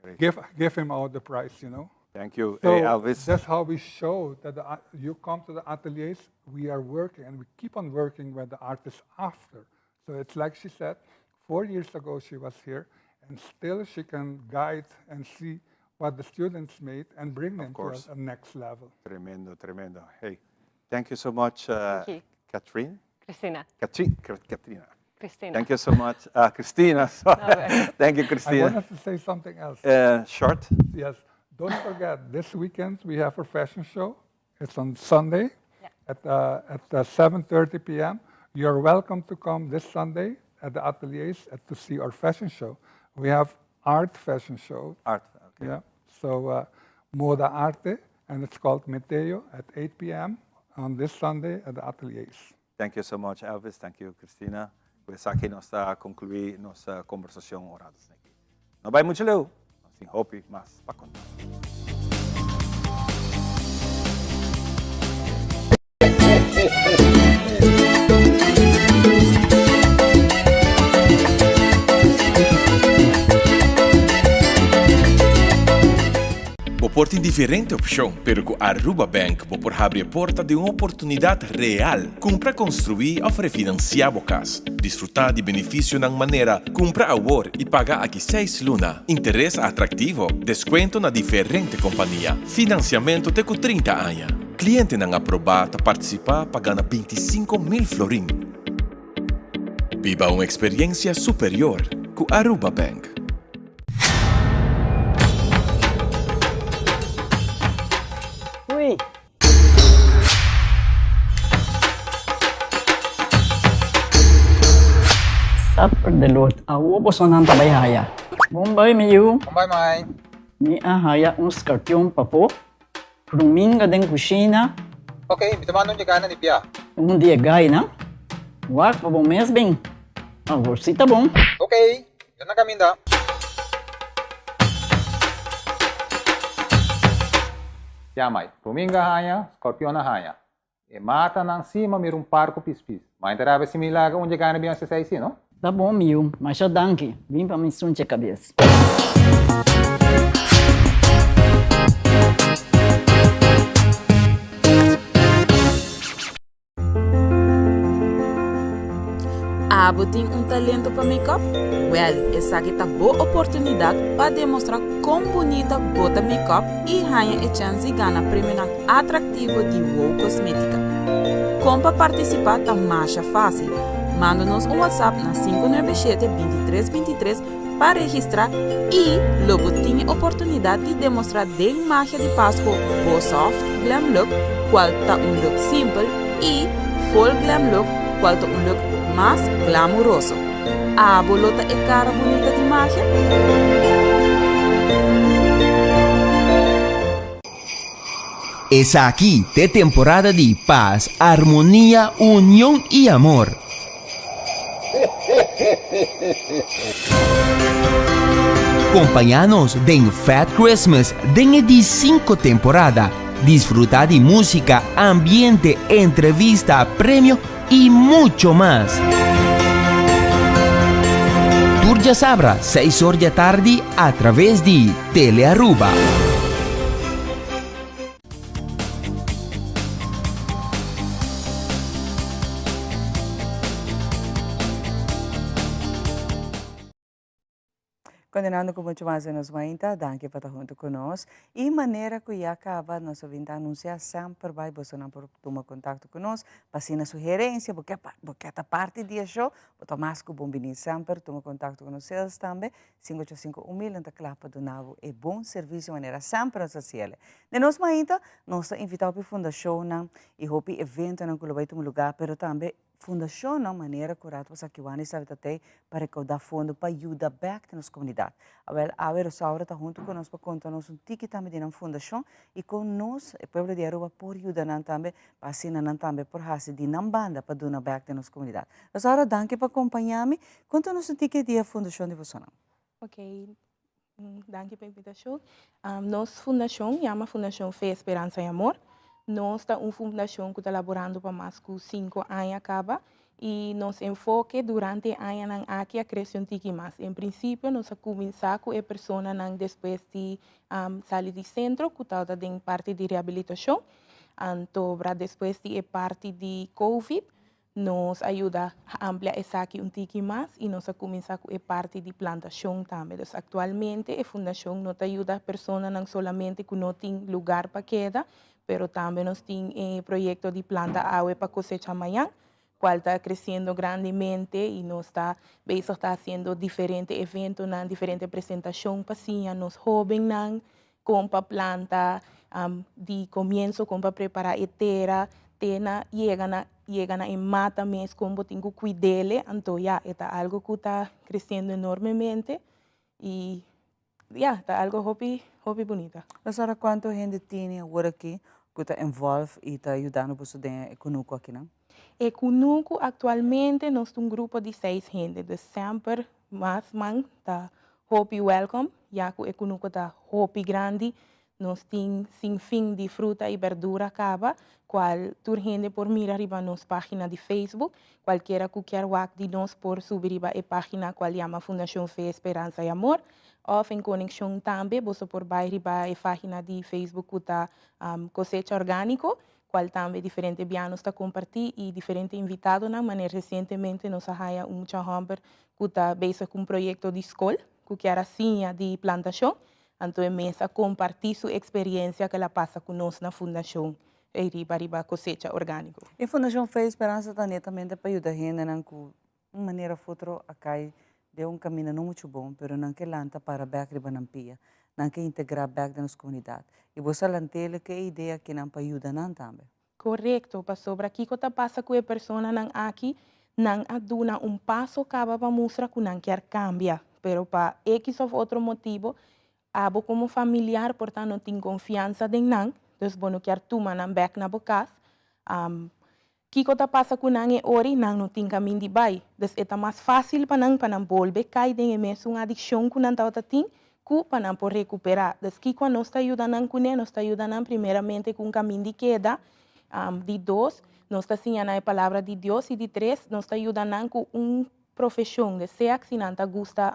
Great. give him all the prize. Thank you. So Hey, Elvis. That's how we show that you come to the ateliers, we are working, and we keep on working with the artists after. So it's like she said, 4 years ago she was here, and still she can guide and see what the students made and bring them to course. a next level. Tremendo, tremendo. Hey, thank you so much, Thank you. Catherine. Christina. Katrin, Katrina. Christina. Thank you so much, Christina. Sorry. No worries. Thank you, I Christina. wanted to say something else. Short. Yes. Don't forget, this weekend we have a fashion show. It's on Sunday at 7:30 p.m. You're welcome to come this Sunday at the ateliers to see our fashion show. We have art fashion show. Art, okay. Yeah. So Moda Arte. And it's called Meteo at 8 p.m. on this Sunday at the Ateliers. Thank you so much, Elvis. Thank you, Christina. Ku esaki nos ta conclui nos conversacion un rato aki. No bai mucho leu, nos tin hopi mas pa conta. Bo por tin diferente opcion, pero cu Aruba Bank bo por habri e porta di un oportunidad real. Cumpra construi of refinancia bo cas. Disfruta di beneficionan manera cumpra awor y paga aki seis luna, interes atractivo, descuento na diferente compania, financiamento te cu 30 aña. Clientenan aproba ta participa pa gana 25,000 florin. Biba un experiencia superior cu Aruba Bank. Hui. Supper de lot. Awo bosonan ta bai haya. Bon bai mi yu. Bon bai mai. Mi a haya un skarpion pafó. Ruminga den kushina. Ok, mi ta manda un dje na di bia. Un di e gainan. Wak pa bo mes bin. Awor si ta bon. Ok, mi ta na kaminda. Ya mai, ruminga haña, skorpion a haña. E matanan si ma mira un par ku pispis. Ma e ta rabia si mi laga un dje gana bin hasi esei si, no? Ta bon mi yu, masha danki. Bin pa mi sunche kabes. Abo tin un talento pa make-up? Wel, esaki ta bo oportunidad pa demostra con bunita bo ta make-up y haña e chens di gana premionan atractivo di Wow Cosmetica. Con pa participa ta masha facil. Manda nos un WhatsApp na 597 23 23 pa registra y lo bo tin e oportunidad di demostra den magia di Pasco bo soft glam look cual ta un look simpel y full glam look cual ta un look mas glamuroso. Abo lo ta e cara bunita di magia? Esaki t'e temporada di pas, armonia, union y amor. Compaña nos den Fat Christmas den e di cinco temporada. Disfruta di musica, ambiente, entrevista, premio y mucho mas. Tur djasabra, seis or di atardi a traves di Telearuba. Continuando cu mucho mas di nos mainta, danki pa ta hunto cu nos. Y manera cu ya caba nos a bin ta anuncia semper bay bosonan por tuma contacto cu nos pa asina sugerencia, bo ke bo ke ta parti di e show, bo ta mas cu bon bini semper tuma contacto cu nos sales tambe. Sinku ocho sinku un mil nan ta kla pa duna bo e bon servisio manera semper nos ta hasiel. Den nos mainta nos ta invita hopi fundashonnan i hopi eventonan ku lo bai tuma lugá pero tambe fundashonnan manera ku Raad van Sakiwani sa ta tei pa rekoudá fondo pa yuda bèk den nos komunidat. Awèl awe Rosaura ta huntu ku nos pa konta nos un tiki tambe di nan fundashon i kon nos e pueblo di Aruba por yuda nan tambe pa asina nan tambe por hasi di nan banda pa duna bèk den nos komunidat. Rosaura danki pa kompañá mi. Konta nos un tiki di e fundashon di bosonan. Ok, danki pa e invitashon. Nos fundashon yama Fundashon Fe, Speransa i Amor. Nos ta un fundashon ku ta laborando pa mas ku sinku aña kaba i nos enfoke durante e añanan aki a krese un tiki mas. En prinsipio nos a kuminsá ku e personanan despues di sali di sentro ku tabata den parti di rehabilitashon. Anto despues di e parti di covid Nos a yuda amplia esaki un tiki mas y nos a cuminsa cu e parti di plantacion tambe. Dus actualmente e fundacion no ta yuda personanan solamente cu no tin lugar pa keda, pero tambe nos tin e proyecto di planta awe pa cosecha mañan, cual ta creciendo grandemente y nos ta bezig ta haciendo diferente eventonan, diferente presentacion pa siña nos hobennan con pa planta di comienzo con pa prepara e tera te na yega na yega na e mata mes con bo tin cu cuidele anto ya e ta algo cu ta creciendo enormemente y. Ya, ta algo hopi, hopi bunita. Pastora, cuanto hende tini awor aki cu ta involve y ta yudando boso den e cunucu akinan? E cunucu actualmente nos ta un grupo di seis hende, dus semper mas man ta hopi welcome, ya cu e cunucu ta hopi grandi. Nos tin sin fin di fruta y berdura caba, cual tur hende por mira riba nos pagina di Facebook. Cualkiera cu kier wak di nos por subi riba e pagina cual yama Fundacion Fe, Speransa y Amor. Of en conexion tambe boso por bay riba e pagina di Facebook cu ta Cosecha Organico, cual tambe diferente bia nos ta comparti y diferente invitadonan. Manera recientemente nos a haya un mucha homber cu ta bezig cu un proyecto di scol cu kier a siña di plantacion. Anto e mes a comparti su experiencia cu el a pasa cu nos na Fundacion ey riba riba cosecha organico. E Fundacion Fe y Speransa ta netamente pa yuda hendenan cu un manera of otro a cay den un caminda no mucho bon, pero nan ke lanta para bek riba nan pia, nan ke integra bek den nos comunidad. Y bo sa lantele cu e idea akinan pa yuda nan tambe. Korekto, pasobra kiko ta pasa ku e personanan aki? Nan a duna un paso kaba pa mustra ku nan kier kambia, pero pa ekis òf otro motibu, abo komo familiar por ta no tin konfiansa den nan, dus bo no kier tuma nan bèk na bo kas. Kiko ta pasa ku nan e ora? Nan no tin kamin di bai. Dus e ta mas fásil pa nan pa nan bolbe kai den e mesun adikshon ku nan tabata tin ku pa nan por rekuperá. Dus kiko anos ta yuda nan kuné? Nos ta yuda nan primeramente ku un kamin di keda, di dos, nos ta siña nan e palabra di Dios i di tres, nos ta yuda nan ku un profeshon, de sea si nan ta gusta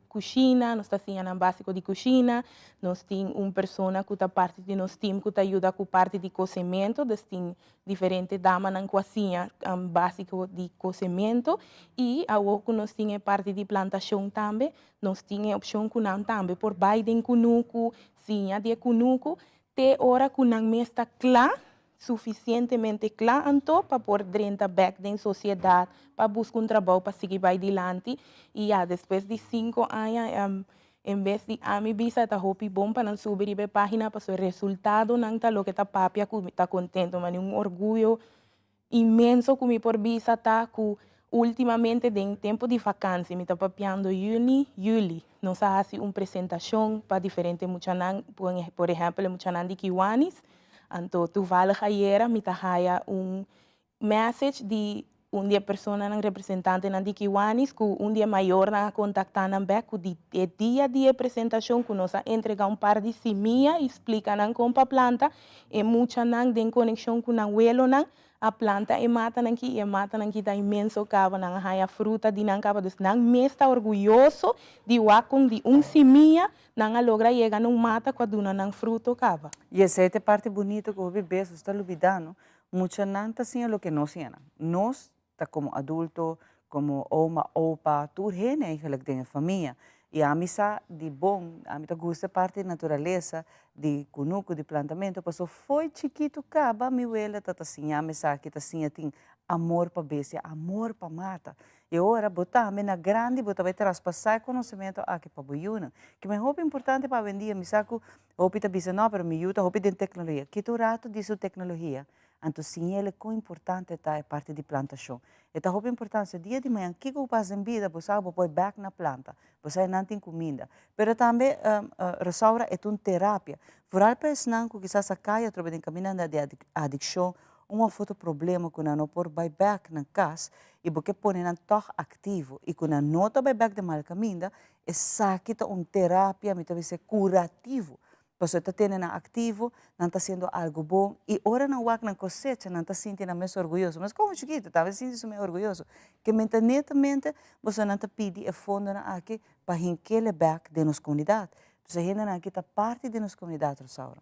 kushina, nos ta siña nan básiko di kushina, nos tin un persona ku ta parti di nos tim ku ta yuda ku parti di kosementu, dus tin diferente damanan ku a siña básiko di kosementu i awor ku nos tin e parti di plantashon tambe, Nos tin e opshon ku nan tambe por bai den kunuku, siña di e kunuku, te ora ku nan mes ta kla, sufisientemente kla anto pa por drenta bèk den sosiedat, pa buska un trabou pa sigui bai dilanti. I ya, despues di sinku aña, en bes di ami bisa ta hopi bon pa nan subi riba e página pasobra e resultadonan ta loke ta papia ku mi ta kontento. Mane un orguyo inmenso ku mi por bisa ta ku ultimamente den tempu di vakansi, mi ta papiando yüni, yüli, nos a hasi un presentashon pa diferente muchanan, por ehèmpel e muchanan di Kiwanis, anto tuvallig ayera mi ta haya un message di un di e personanan representantenan di Kiwanis ku un di e mayornan a kontaktá nan bèk ku di e dia di e presentashon ku nos a entregá un par di simia i splika nan kon pa planta, E muchanan den konekshon ku nan welonan a planta e matanan ki i e matanan ki ta inmenso kaba nan a haña fruta di nan kaba dus nan mes ta orguyoso di wak kon di un simia nan a logra yega na un mata ku a duna nan fruto kaba. I esei ta e parti bunito ku hopi bes nos ta lubidá no, muchanan ta siña loke nos siña nan. Nos ta komo adulto, komo oma, opa, tur hende eigenlijk den e famia. I ami sa di bon, ami ta gusta e parti di naturalesa, di kunuku, di plantamentu, pasobra fo'i chikitu kaba mi wela ta ta siña mi esaki, ta siña tin amor pa bestia, amor pa mata. I ora bo tambe na grandi bo ta bai traspasá e konosementu aki pa bo yunan. Kimen hopi importante pa awendia, mi sa ku hopi ta bisa no, pero mi yu ta hopi den teknologia. Kita un ratu di su teknologia, Anto siñ'el kon importante ta e parti di plantashon. E ta hopi importancia. Dia di mañan kiko bo pasa den bida bo sa bo por bek na planta. Bo sa nan tin kuminda. Pero tambe Rosaura e ta un terapia. Vooral pa esnan ku kisas a kai atrobe den kaminda di adikshon un of otro problema ku nan no por bai bek nan kas i bo ke pone nan tòg aktivo i ku nan no ta bai bek den mal kaminda esaki ta un terapia mi ta bisa kurativo. Pasobra e ta tene nan aktivo, nan ta hasiendo algu bon i ora nan wak nan kosecha nan ta sinti nan mes orguyoso. Mes komo chikitu tambe sinti su mes orguyoso. Ke men ta netamente boso nan ta pidi e fondonan aki pa hinkele bèk den nos komunidat. Pasobra e hendenan aki ta parti di nos komunidat, Rosaura.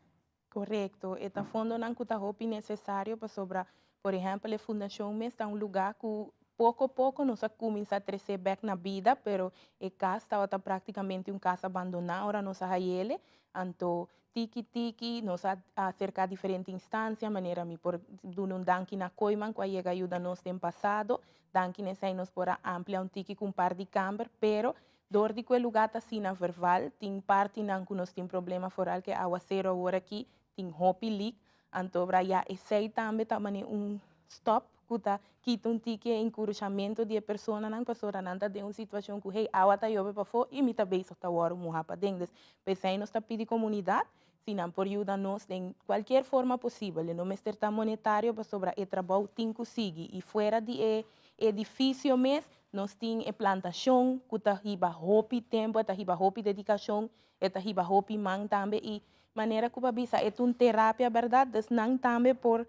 Korekto, e ta fondonan ku ta hopi nesesario pasobra por ehèmpel e fundashon mes ta un lugá ku Poko poko nos a kuminsá tresé bèk na bida, pero e kas tabata práktikamente un kas abandoná ora nos a hayele. Anto tiki tiki nos a aserká diferente instansia, manera mi por duna un danki na Kooiman ku a yega yuda nos den pasado. Danki na esei nos por a amplia un tiki ku un par di kamber, pero dor di ku e lugá ta asina verval, tin partinan ku nos tin problema foral ku e awaseru awor aki tin hopi lik. Anto bra ya esei tambe ta manera un stòp. ku ta kita un tiki e enkurashamento di e personanan pasobra nan ta den un situashon ku hey awa ta yobe pafó i mi ta bezig ta wòrdu muhá paden. Dus p'esei nos ta pidi komunidat si nan por yuda nos den kualkier forma posibel. E no mester ta monetario pasobra e trabou tin ku sigui i fuera di e edifisio mes nos tin e plantashon ku ta hiba hopi tempu, e ta hiba hopi dedikashon, e ta hiba hopi man tambe i manera ku bo a bisa e ta un terapia bèrdat, dus nan tambe por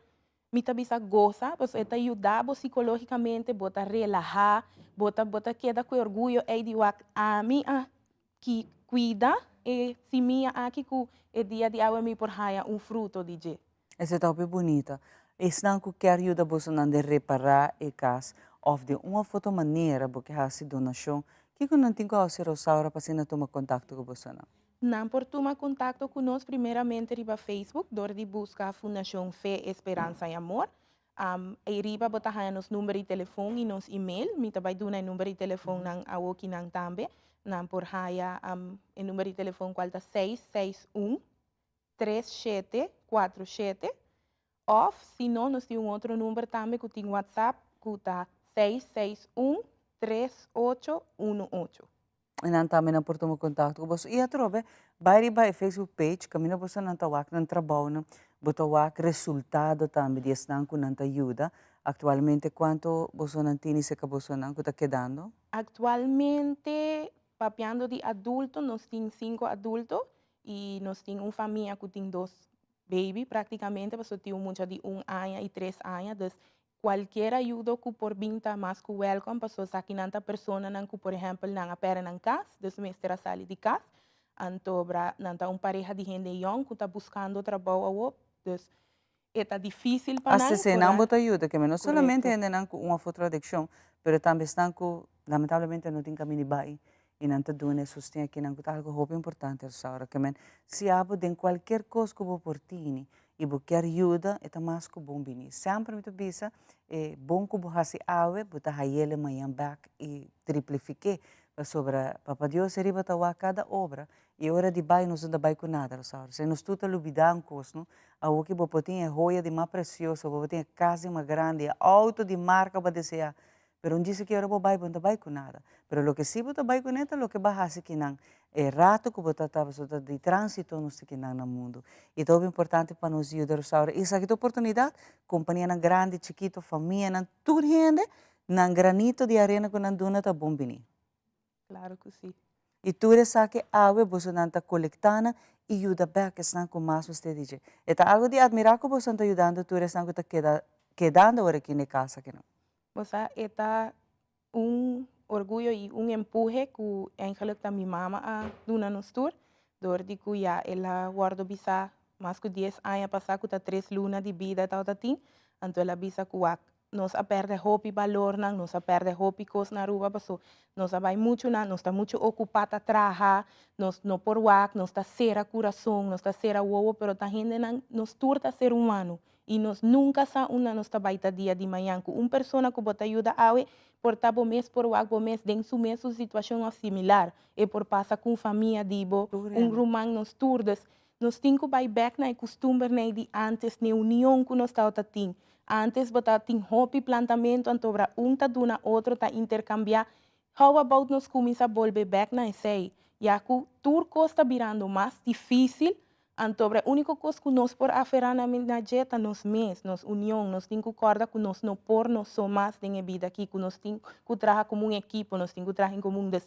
Mi ta bisa gosa, pasobra e ta yuda bo psicologicamente, bo ta relaha, bo ta bo ta keda cu e orguyo ey di wak ami a ki cuida e simia aki cu e dia di awe mi por haya un fruto di dje. Esei ta hopi bunita. Esnan cu kier yuda bosonan den repara e cas of den un of otro manera bo ke haci donacion, kico nan tin cu haci Rosaura pa asina tuma contacto cu bosonan? Nan por tuma kontakto ku nos primeramente riba Facebook dor di buska Fundashon Fe, Esperansa i Amor. Ei riba bo ta haña nos number di telefon i nos email. Mi ta bai duna e number di telefonnan awokinan tambe. Nan por haya e number di telefon kual ta seis seis un, tres shete kuatro shete. Òf si no nos tin un otro number tambe ku tin WhatsApp ku ta seis seis un, tres ocho uno ocho. I nan tambe nan por tuma kontakto ku boso. I atrobe, bai riba e Facebook page kaminda boso nan ta wak nan trabounan, bo ta wak resultado tambe di esnan ku nan ta yuda. Aktualmente kuantu boso nan tini serka bosonan ku ta kedando? Aktualmente, papiando di adulto, nos tin sinku adulto i nos tin un famia ku tin dos baby praktikamente, pasobra tin un mucha di un aña i tres aña. Dus Cualkier ayudo cu por bin ta mas cu welcome paso esakinan ta personanan cu por ehempel nan a perde nan cas, dus mester a sali di cas, anto bra nan ta un pareha di hende yong cu ta buscando trabou awo, dus e ta dificil pa nan. Hasta esei nan bo ta yuda, keme no solamente hendenan cu un of otro adiccion, pero tambe esnan cu lamentablemente no tin caminda di bai y nan ta duna e sosten akinan cu ta algo hopi importante Rosaura. Kemen si abo den cualkier cos cu bo por tini y bo kier yuda e ta mas cu bon bini. Semper mi ta bisa e bon cu bo haci awe bo ta hayele mañan bek y triplifike pasobra Papa Dios ariba ta wak cada obra y ora di bay nos no ta bay cu nada Rosaura. Si nos tur ta lubida un cos no awo ki bo por tin e hoya di mas precioso bo por tin e cas di mas grandi e auto di marca bo a desea Pero un djis ki ora bo bai bo no ta bai ku nada. Pero loke si bo ta bai kuné ta loke bo a hasi kinan e rato ku bo ta ta pasobra ta di tránsito nos ta kinan na mundu. I ta hopi importante pa nos yuda Rosaura. I esaki ta oportunidat, kompanianan grandi, chikito, famianan, tur hende nan granito di arena ku nan duna ta bon bini. Claro cu si. I tur esaki awe bosonan ta colecta nan i yuda bek esnan cu mas mester di dje. E ta algo di admira cu bosonan ta yudando tur esnan cu ta keda kedando ora aki na e cas akinan. Bo sa e ta un orguyo i un empuhe cu eigenlijk ta mi mama a duna nos tur, door di cu ya el a wordo bisa mas cu dies aña pasa cu ta tres luna di bida e tabata tin, anto el a bisa cu wak Nos a pèrdè hopi balornan, nos a pèrdè hopi kos na Aruba paso nos a bai muchu na, nos ta muchu okupá ta traha, nos no por wak, nos ta sera kurason, nos ta sera wowo, pero ta hendenan, nos tur ta ser humano i nos nunka sa unda nos ta bai ta dia di mañan. Ku un persona ku bo ta yuda awe por ta bo mes por wak bo mes den su mesun situashon òf similar, e por pasa ku un famia di bo, un ruman, nos tur. Dus Nos tin ku bai bèk na e kustumbernan di ántes, na e union ku nos tabata tin. Ántes bo tabatin hopi plantamentu, antobra un ta duna otro, ta interkambiá. How about nos kuminsá bolbe bèk na esei? Ya ku tur kos ta birando mas difísil, antobra e úniko kos ku nos por aferá na na dje ta nos mes, nos union. Nos tin ku kòrda ku nos no por nos so mas den e bida akí, ku nos tin ku traha komo un ekipo, nos tin ku traha en komun. Dus,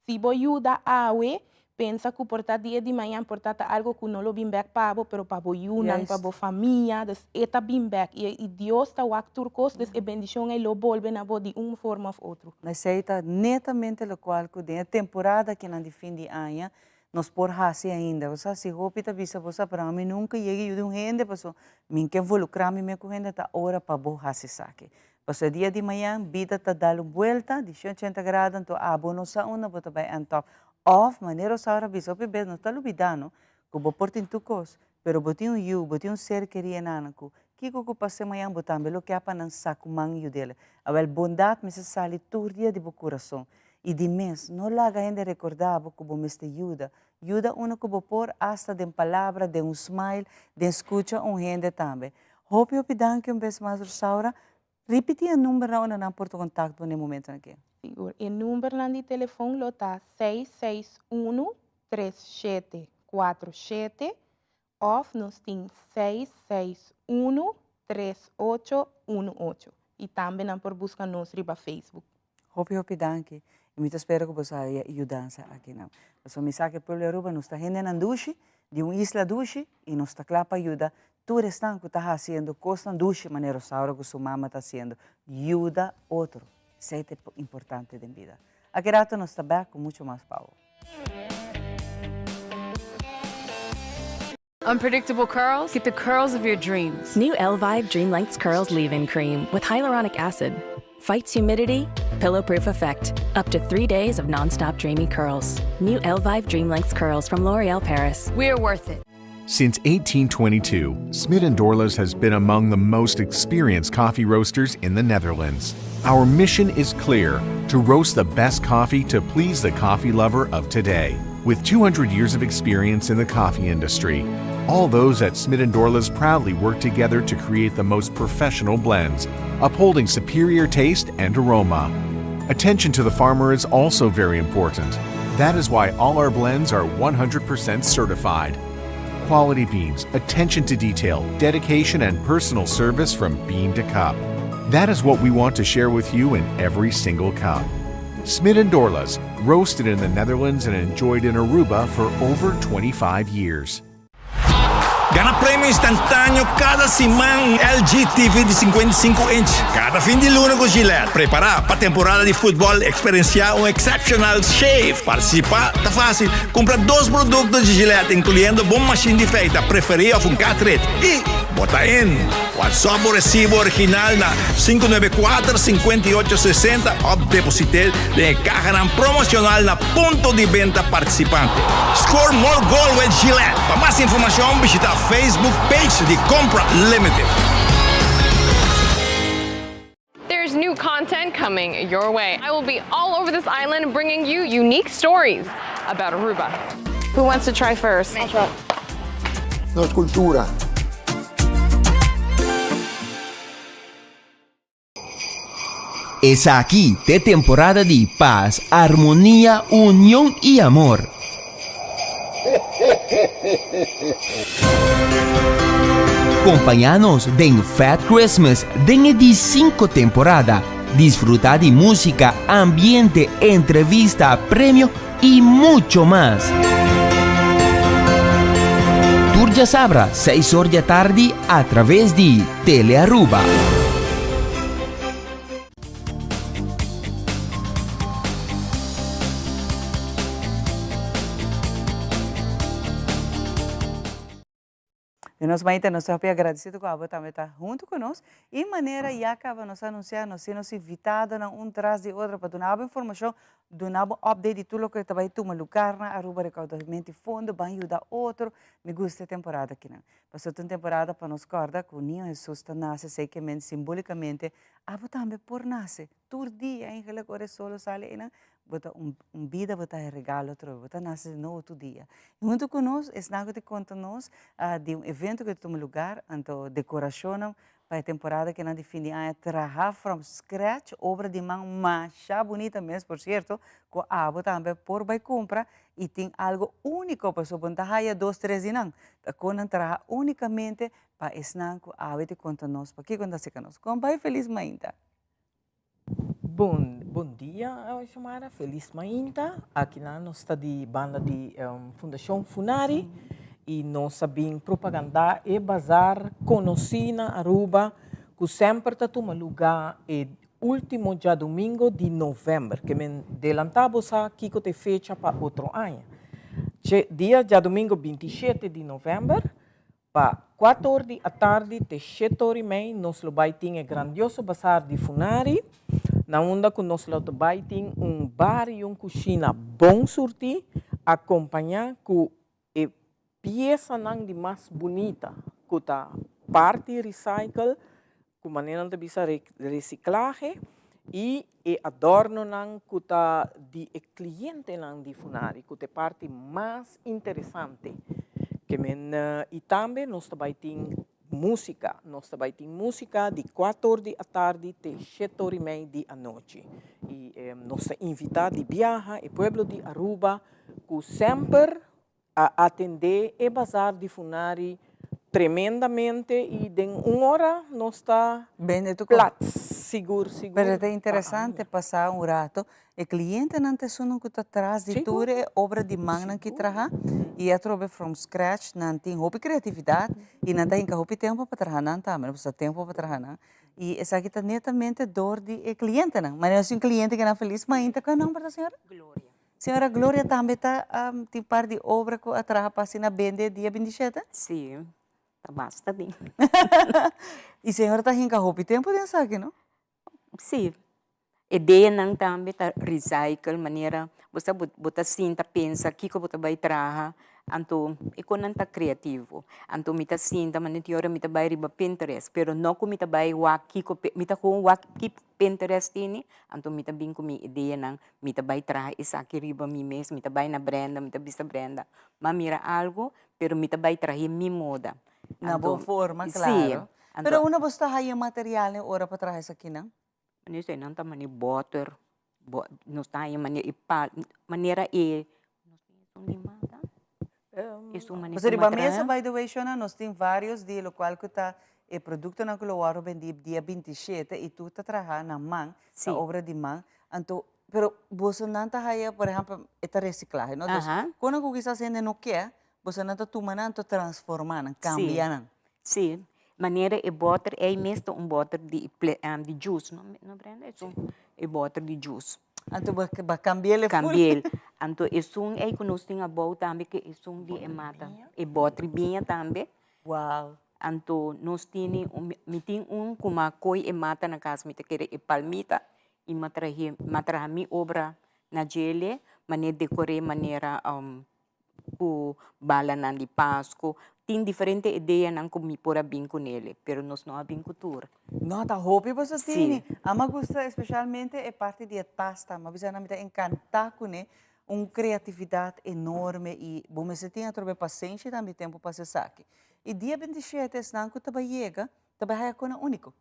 Si bo yuda awe, pensa ku por ta dia di mañan por ta ta algo ku no lo bin bèk pa bo, pero pa bo yunan, pa bo famia, dus e ta bin bèk. I i Dios ta wak tur kos, dus e bendishon ei lo bolbe na bo di un forma òf otro. Esei ta netamente lokual ku den e temporada akinan di fin di aña nos por hasi ainda. Bo sa, si hopi ta bisa bo sa, pero ami nunka yega yuda un hende pasobra mi ke involukrá mi mes ku hende, ta ora pa bo hasi esaki. Pasobra e dia di mañan bida ta dal un buelta di shen ochenta grado anto abo no sa unda bo ta bai end up. Of, manera Rosaura a bisa hopi bes, no ta lubida no, ku bo por tin tur kos, pero bo tin un yu, bo tin un ser kerí enanan ku kiko ku pasa mañan bo tambe lo ke pa nan sa ku man yud'el. Awel, bondat mester sali tur dia di bo kurason. I di mes, no laga hende rekordá bo ku bo mester yuda. Yuda unu ku bo por, asta den palabra, den un smile, den skucha un hende tambe. Hopi hopi danki un bes mas Rosaura. Ripití e numbernan unda nan por ta kontakto bo na e momentonan akí. Sigur. E numbernan di telefon lo ta seis seis unu tres shete kuatro shete òf nos tin seis seis unu tres ocho unu ocho. I tambe nan por buska nos riba Facebook. Hopi hopi danki y mi ta spera cu boso haya e yudansa akinan. Pasobra mi sa cu e pueblo di Aruba nos ta hendenan dushi, di un isla dushi y nos ta cla pa yuda tur esnan cu ta haciendo cosnan dushi manera Rosaura cu su mama ta haciendo. Yuda otro, esey ta importante den bida. Aki rato nos ta back cu mucho mas pa bo. Unpredictable curls? Get the curls of your dreams. New Elvive Dream Lengths Curls Leave-In Cream with hyaluronic acid. Fights humidity, pillow-proof effect. Up to three days of non-stop dreamy curls. New Elvive Dream Lengths Curls from L'Oreal Paris. We're worth it. Since 1822, Smit & Dorlas has been among the most experienced coffee roasters in the Netherlands. Our mission is clear, to roast the best coffee to please the coffee lover of today. With 200 years of experience in the coffee industry, all those at Smit & Dorlas proudly work together to create the most professional blends, upholding superior taste and aroma. Attention to the farmer is also very important. That is why all our blends are 100% certified. Quality beans, attention to detail, dedication, and personal service from bean to cup. That is what we want to share with you in every single cup. Smit and Dorlas, roasted in the Netherlands and enjoyed in Aruba for over 25 years. Gana premio instantáneo kada siman LG TV di 55 inch kada fin di luna ku Gillette. Prepará pa temporada di futbòl, eksperensiá un exceptional shave. Partisipá ta fásil, kumpra dos produkto di Gillette inkluyendo bo mashin di feita preferí òf un cartridge i bo ta in! WhatsApp bo resibo original na 594 58 60 òf deposit'é den e kahanan promoshonal na punto di benta partisipante. Score more goal with Gillette! Pa mas informashon bishita Facebook page di Compra Limited. There's new content coming your way. I will be all over this island bringing you unique stories about Aruba. Who wants to try first? Nos cultura. Esaki t'e temporada di pas, armonia, union y amor. Compaña nos den Fat Christmas den e di cinco temporada. Disfruta di musica, ambiente, entrevista, premio y mucho mas. Tur djasabra seis or di atardi a traves di Telearuba. Di nos maita nos ta hopi agradecido cu abo tambe ta hunto cu nos y manera ya caba nos a anuncia nos tin nos invitadonan un tras di otro pa duna abo informacion, duna bo update di tur loke ta bay tuma lugar na Aruba recaudamento di fondo, ban yuda otro, mi gusta e temporada akinan. Pasobra ta un temporada pa nos corda cu Niño Jesus ta nace esey ke men simbolicamente abo tambe por nace. Tur dia eigenlijk ora e solo sali einan bo ta un un bida bo ta e regalo atrobe, bo ta nace di nobo tur dia. Y hunto cu nos esnan cu ta conta nos di un evento cu ta tuma lugar, anto decoracionnan pa e temporada kinan di fin di aña traha from scratch, obra di man masha bunita mes por cierto, cu abo tambe por bay cumpra y tin algo unico pasobra bo no ta haya dos tres di nan, ta con nan traha unicamente pa esnan cu awe ta conta nos pakico nan ta seca nos. Con bay feliz mainta. Bon, bon dia Xiomara, felis mainta. Akinan nos ta di banda di Fundacion Funari y nos a bin propaganda e bazar conoci na Aruba cu semper ta tuma luga e ultimo djadomingo di november. Ke men delanta bo sa kico ta e fecha pa otro aña. Dia djadomingo 27 di november Pa kuater or di atardi te shete or i mei nos lo bai tin e grandioso basar di Funari, na unda ku nos lo ta bai tin un bar i un kushina bon surtí, akompañá ku e piesanan di mas bunita ku ta parti recycle, ku manera nan ta bisa resiklahe, i e adornonan ku ta di e klientenan di Funari, ku ta e parti mas interesante. Ke men i tambe nos ta bai tin. Músika, Nos ta bai tin músika di kuator di atardi te shetor i mei di anochi. I nos ta invitá di biaha e pueblo di Aruba ku semper a atendé e bazar di Funari tremendamente i den un ora nos ta Bende tur plat, sigur sigur. Pero ta interesante pasa un rato E clientenan ta esunnan cu ta tras di tur e obra di mannan ki traha y atrobe from scratch nan tin hopi creatividad y nan ta hinca hopi tempo pa traha nan tambe, nan pasa tempo pa traha nan y esaki ta netamente door di e clientenan. Manera si un cliente keda feliz mainta, cua nomber ta señora? Gloria. Señora Gloria tambe ta tin par di obra cu a traha pa asina bende dia bintishete? Si, ta basta bin. Y señora ta hinca hopi tempo den esaki no? Si, ideanan tambe ta recycle manera bo sa bo ta sinta pensa kiko bo ta bai traha anto e konan ta creativo anto mi ta sinta manera tin ora mi ta bai riba Pinterest pero no ku mi ta bai wak kiko mi ta gewoon wak ki Pinterest tene anto mi ta bin ku mi ideanan mi ta bai traha esaki riba mi mes mi ta bai na Brenda mi ta bisa Brenda m'a mira algo pero mi ta bai trahe mi moda Na bo forma, claro. Pero unda bo sta haya material en ora pa traha esakinan? Eseinan ta mane boter, nos ta haya mane e pal, manera e, esun di mata, esun mane Pasobra riba mesa by the way Shona nos tin varios di locual cu ta e productonan cu lo worde bendi dia bintishete y tur ta traha na man, ta obra di man, anto pero bosonan ta haya por ehempel e ta reciclahe no, dus con cu kisas hende no kier Boso nan ta tuma nan, ta transforma nan, cambia nan. Sí, manera e boter ei mes ta un boter di di juice, no no Brenda? Esun e boter di juice. Anto bo a cambi'el e full. Cambi'el. Anto esun ei cu nos tin abou tambe ke esun di e mata, e boter biña tambe. Wow. Anto nos tini un, mi tin un cu mi a coy e mata na cas, mi ta kere e palmita y mi a trahe, mi a traha mi obra na djele, manera decor'e manera ku balanan di Pasku. Tin diferente ideanan ku mi por a bin kunele, pero nos no a bin ku tur. No, ta hopi boso tini. Ama gusta especialmente e parti di e tas ta. Mi a bisa nan mi ta encanta kuné. Un creatividad enorme y bo mester tin atrobe pasenshi tambe tempo pa haci esaki. Y dia bintishete esnan ku ta bai yega ta bai haya kona unico.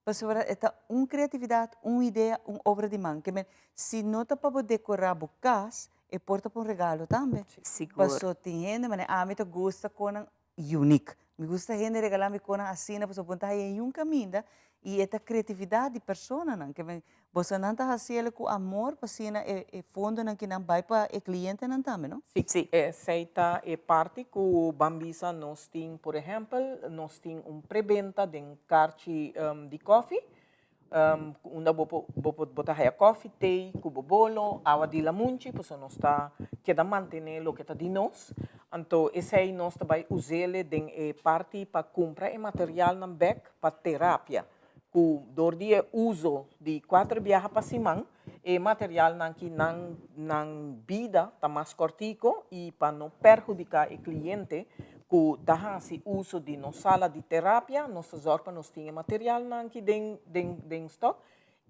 Pasobra e ta un creatividad, un idea, un obra di man. Ke men, si no ta pa bo decora bo cas, e por ta pa un regalo tambe. Sigur. Paso tin hende, manera ami ta gusta conan unique. Mi gusta hende regala mi conan asina, pasobra bo no ta haya niun caminda y e ta creatividad di personanan. Ke men, bosonan ta haci el cu amor pa asina e e fondonan kinan bay pa e clientenan tambe, no? Sí, esei ta e parti ku ban bisa nos tin, por ehèmpel, nos tin un prebenta den karchi di kòfi, unda bo por bo por bo ta haya kòfi, tei ku bo bolo, awa di lamunchi, pasobra nos ta keda mantené loke ta di nos. Anto esei nos ta bai us'é den e parti pa kumpra e materialnan bèk pa terapia. Ku dor di e uso di kuater biaha pa siman, e materialnan ki nan nan bida ta mas kòrtiko i pa no perhudiká e kliente ku ta hasi uso di nos sala di terapia, nos ta zòrg pa nos tin e materialnan ki den den den stòk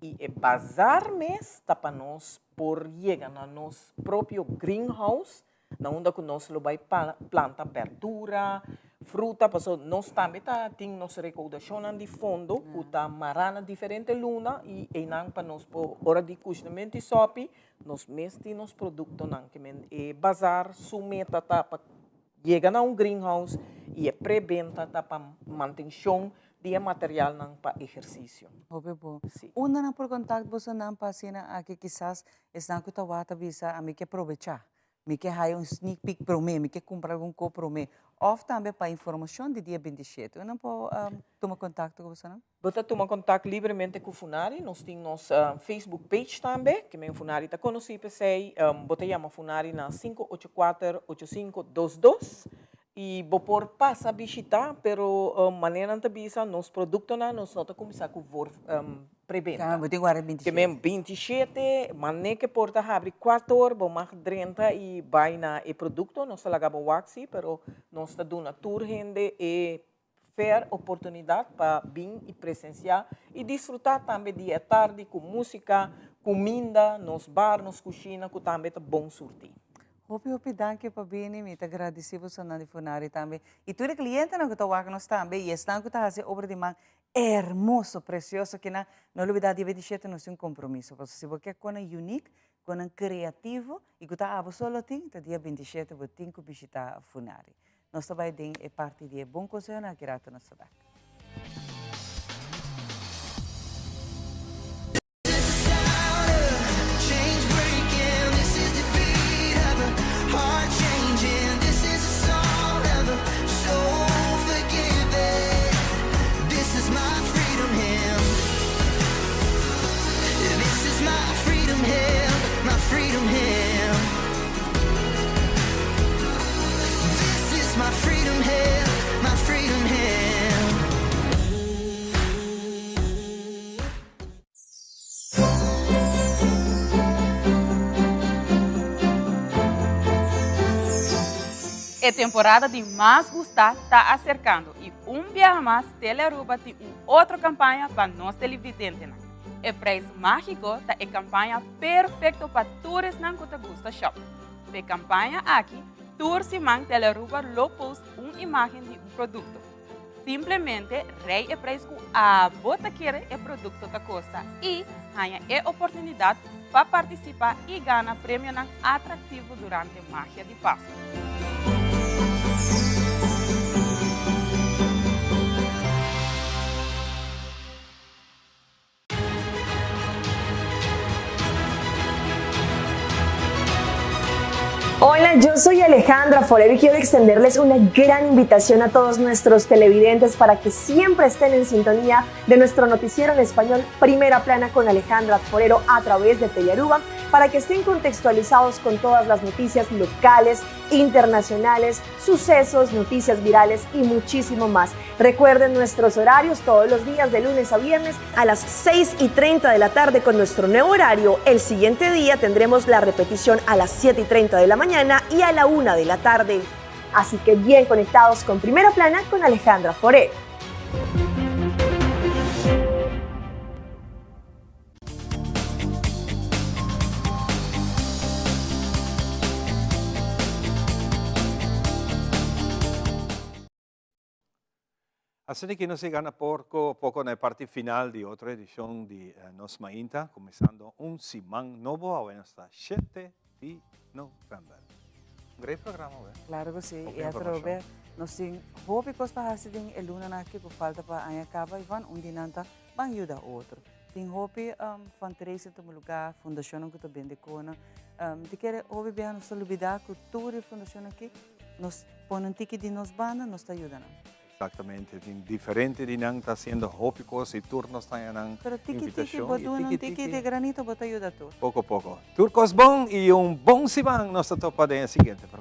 i e bazar mes ta pa nos por yega na nos propio greenhouse Na unda ku nos lo bai planta berdura, fruta, pasobra nos tambe ta tin nos rekoudashonnan di fondo ku ta mará na diferente luna i einan pa nos por ora di kushinamentu i sòpi nos mes tin nos produktonan. Ke men e bazar su meta ta pa yega na un greenhouse i e prebenta ta pa mantenshon di e materialnan pa ehersisio. Hopi bon. Unda nan por kontakt bosonan pa asina aki kisas esnan ku ta wak ta bisa ami ke probechá Mi ke haya un sneak peek promé, mi ke kumpra algun ko promé. Òf tambe pa informashon di dia bintishete. Unda por tuma kontakto ku bosonan? Bo ta tuma kontak libremente ku Funari. Nos tin nos Facebook page tambe, ke men Funari ta konosí p'esei. Bo ta yama Funari na sinku ocho kuater ocho sinku dos dos I bo por pasa bishita, pero manera nan ta bisa, nos produktonan nos no ta kuminsá ku voor prebenta. Claro, bo tin guarda bintishete. Ke men bintishete, mane ke por ta habri kuator, bo mag drenta i bai na e produkto, nos ta laga bo wak si, pero nos ta duna tur hende e fair oportunidat pa bin i presensiá i disfrutá tambe di e tardi ku músika, kuminda, nos bar, nos kushina ku tambe ta bon surtí. Hopi hopi danki pa bini, mi ta gradisí bosonan di Funari tambe i tur e klientenan ku ta wak nos tambe i esnan ku ta hasi obra di man hermoso, presioso kinan. No lubidá dia 27 nos tin un kompromiso, pasobra si bo ke konan unique, konan kreativo i ku ta abo so lo tin, ta dia 27 bo tin ku bishitá Funari. Nos ta bai den e parti di e bon konsehonan aki rato nos ta bek. E temporada di mas gusta ta acercando y un biaha mas Telearuba tin un otro campaña pa nos televidentenan. E prijs magico ta e campaña perfecto pa tur esnan cu ta gusta shop. P'e campaña aki, tur siman Telearuba lo post un imagen di un producto. Simplemente rei e prijs cu abo ta kere e producto ta costa y haña e oportunidad pa participa y gana premionan atractivo durante Magia di Pasco. Hola, yo soy Alejandra Forero y quiero extenderles una gran invitación a todos nuestros televidentes para que siempre estén en sintonía de nuestro noticiero en español Primera Plana con Alejandra Forero a través de Telearuba para que estén contextualizados con todas las noticias locales, internacionales, sucesos, noticias virales y muchísimo más. Recuerden nuestros horarios todos los días de lunes a viernes a las 6 y 30 de la tarde con nuestro nuevo horario. El siguiente día tendremos la repetición a las 7 y 30 de la mañana y a la 1 de la tarde. Así que bien conectados con Primera Plana con Alejandra Forero. Asina ki nos yega na porco poco na e parti final di otro edicion di Nos Mainta, cuminsando un siman nobo, awe nos ta shete di november. Un great programa awe. Claro cu si, y atrobe nos tin hopi cos pa haci den e lunanan aki cu falta pa aña caba, Ivan, un di nan ta ban yuda otro. Tin hopi fundraising tuma lugar, fundacionnan cu ta bende cona. Mi ta kere hopi biaha nos ta lubida cu tur e fundacionnan aki nos pone un tiki di nos banda, nos ta yuda nan. Exactamente, tin diferente di nan ta haciendo hopi cos y tur nos ta haña nan Pero tiki tiki invitacion bo y duna un tiki tiki tiki di granito bo ta yuda tur. Poco poco. Tur cos bon y un bon siman nos ta topa den e siguiente programa.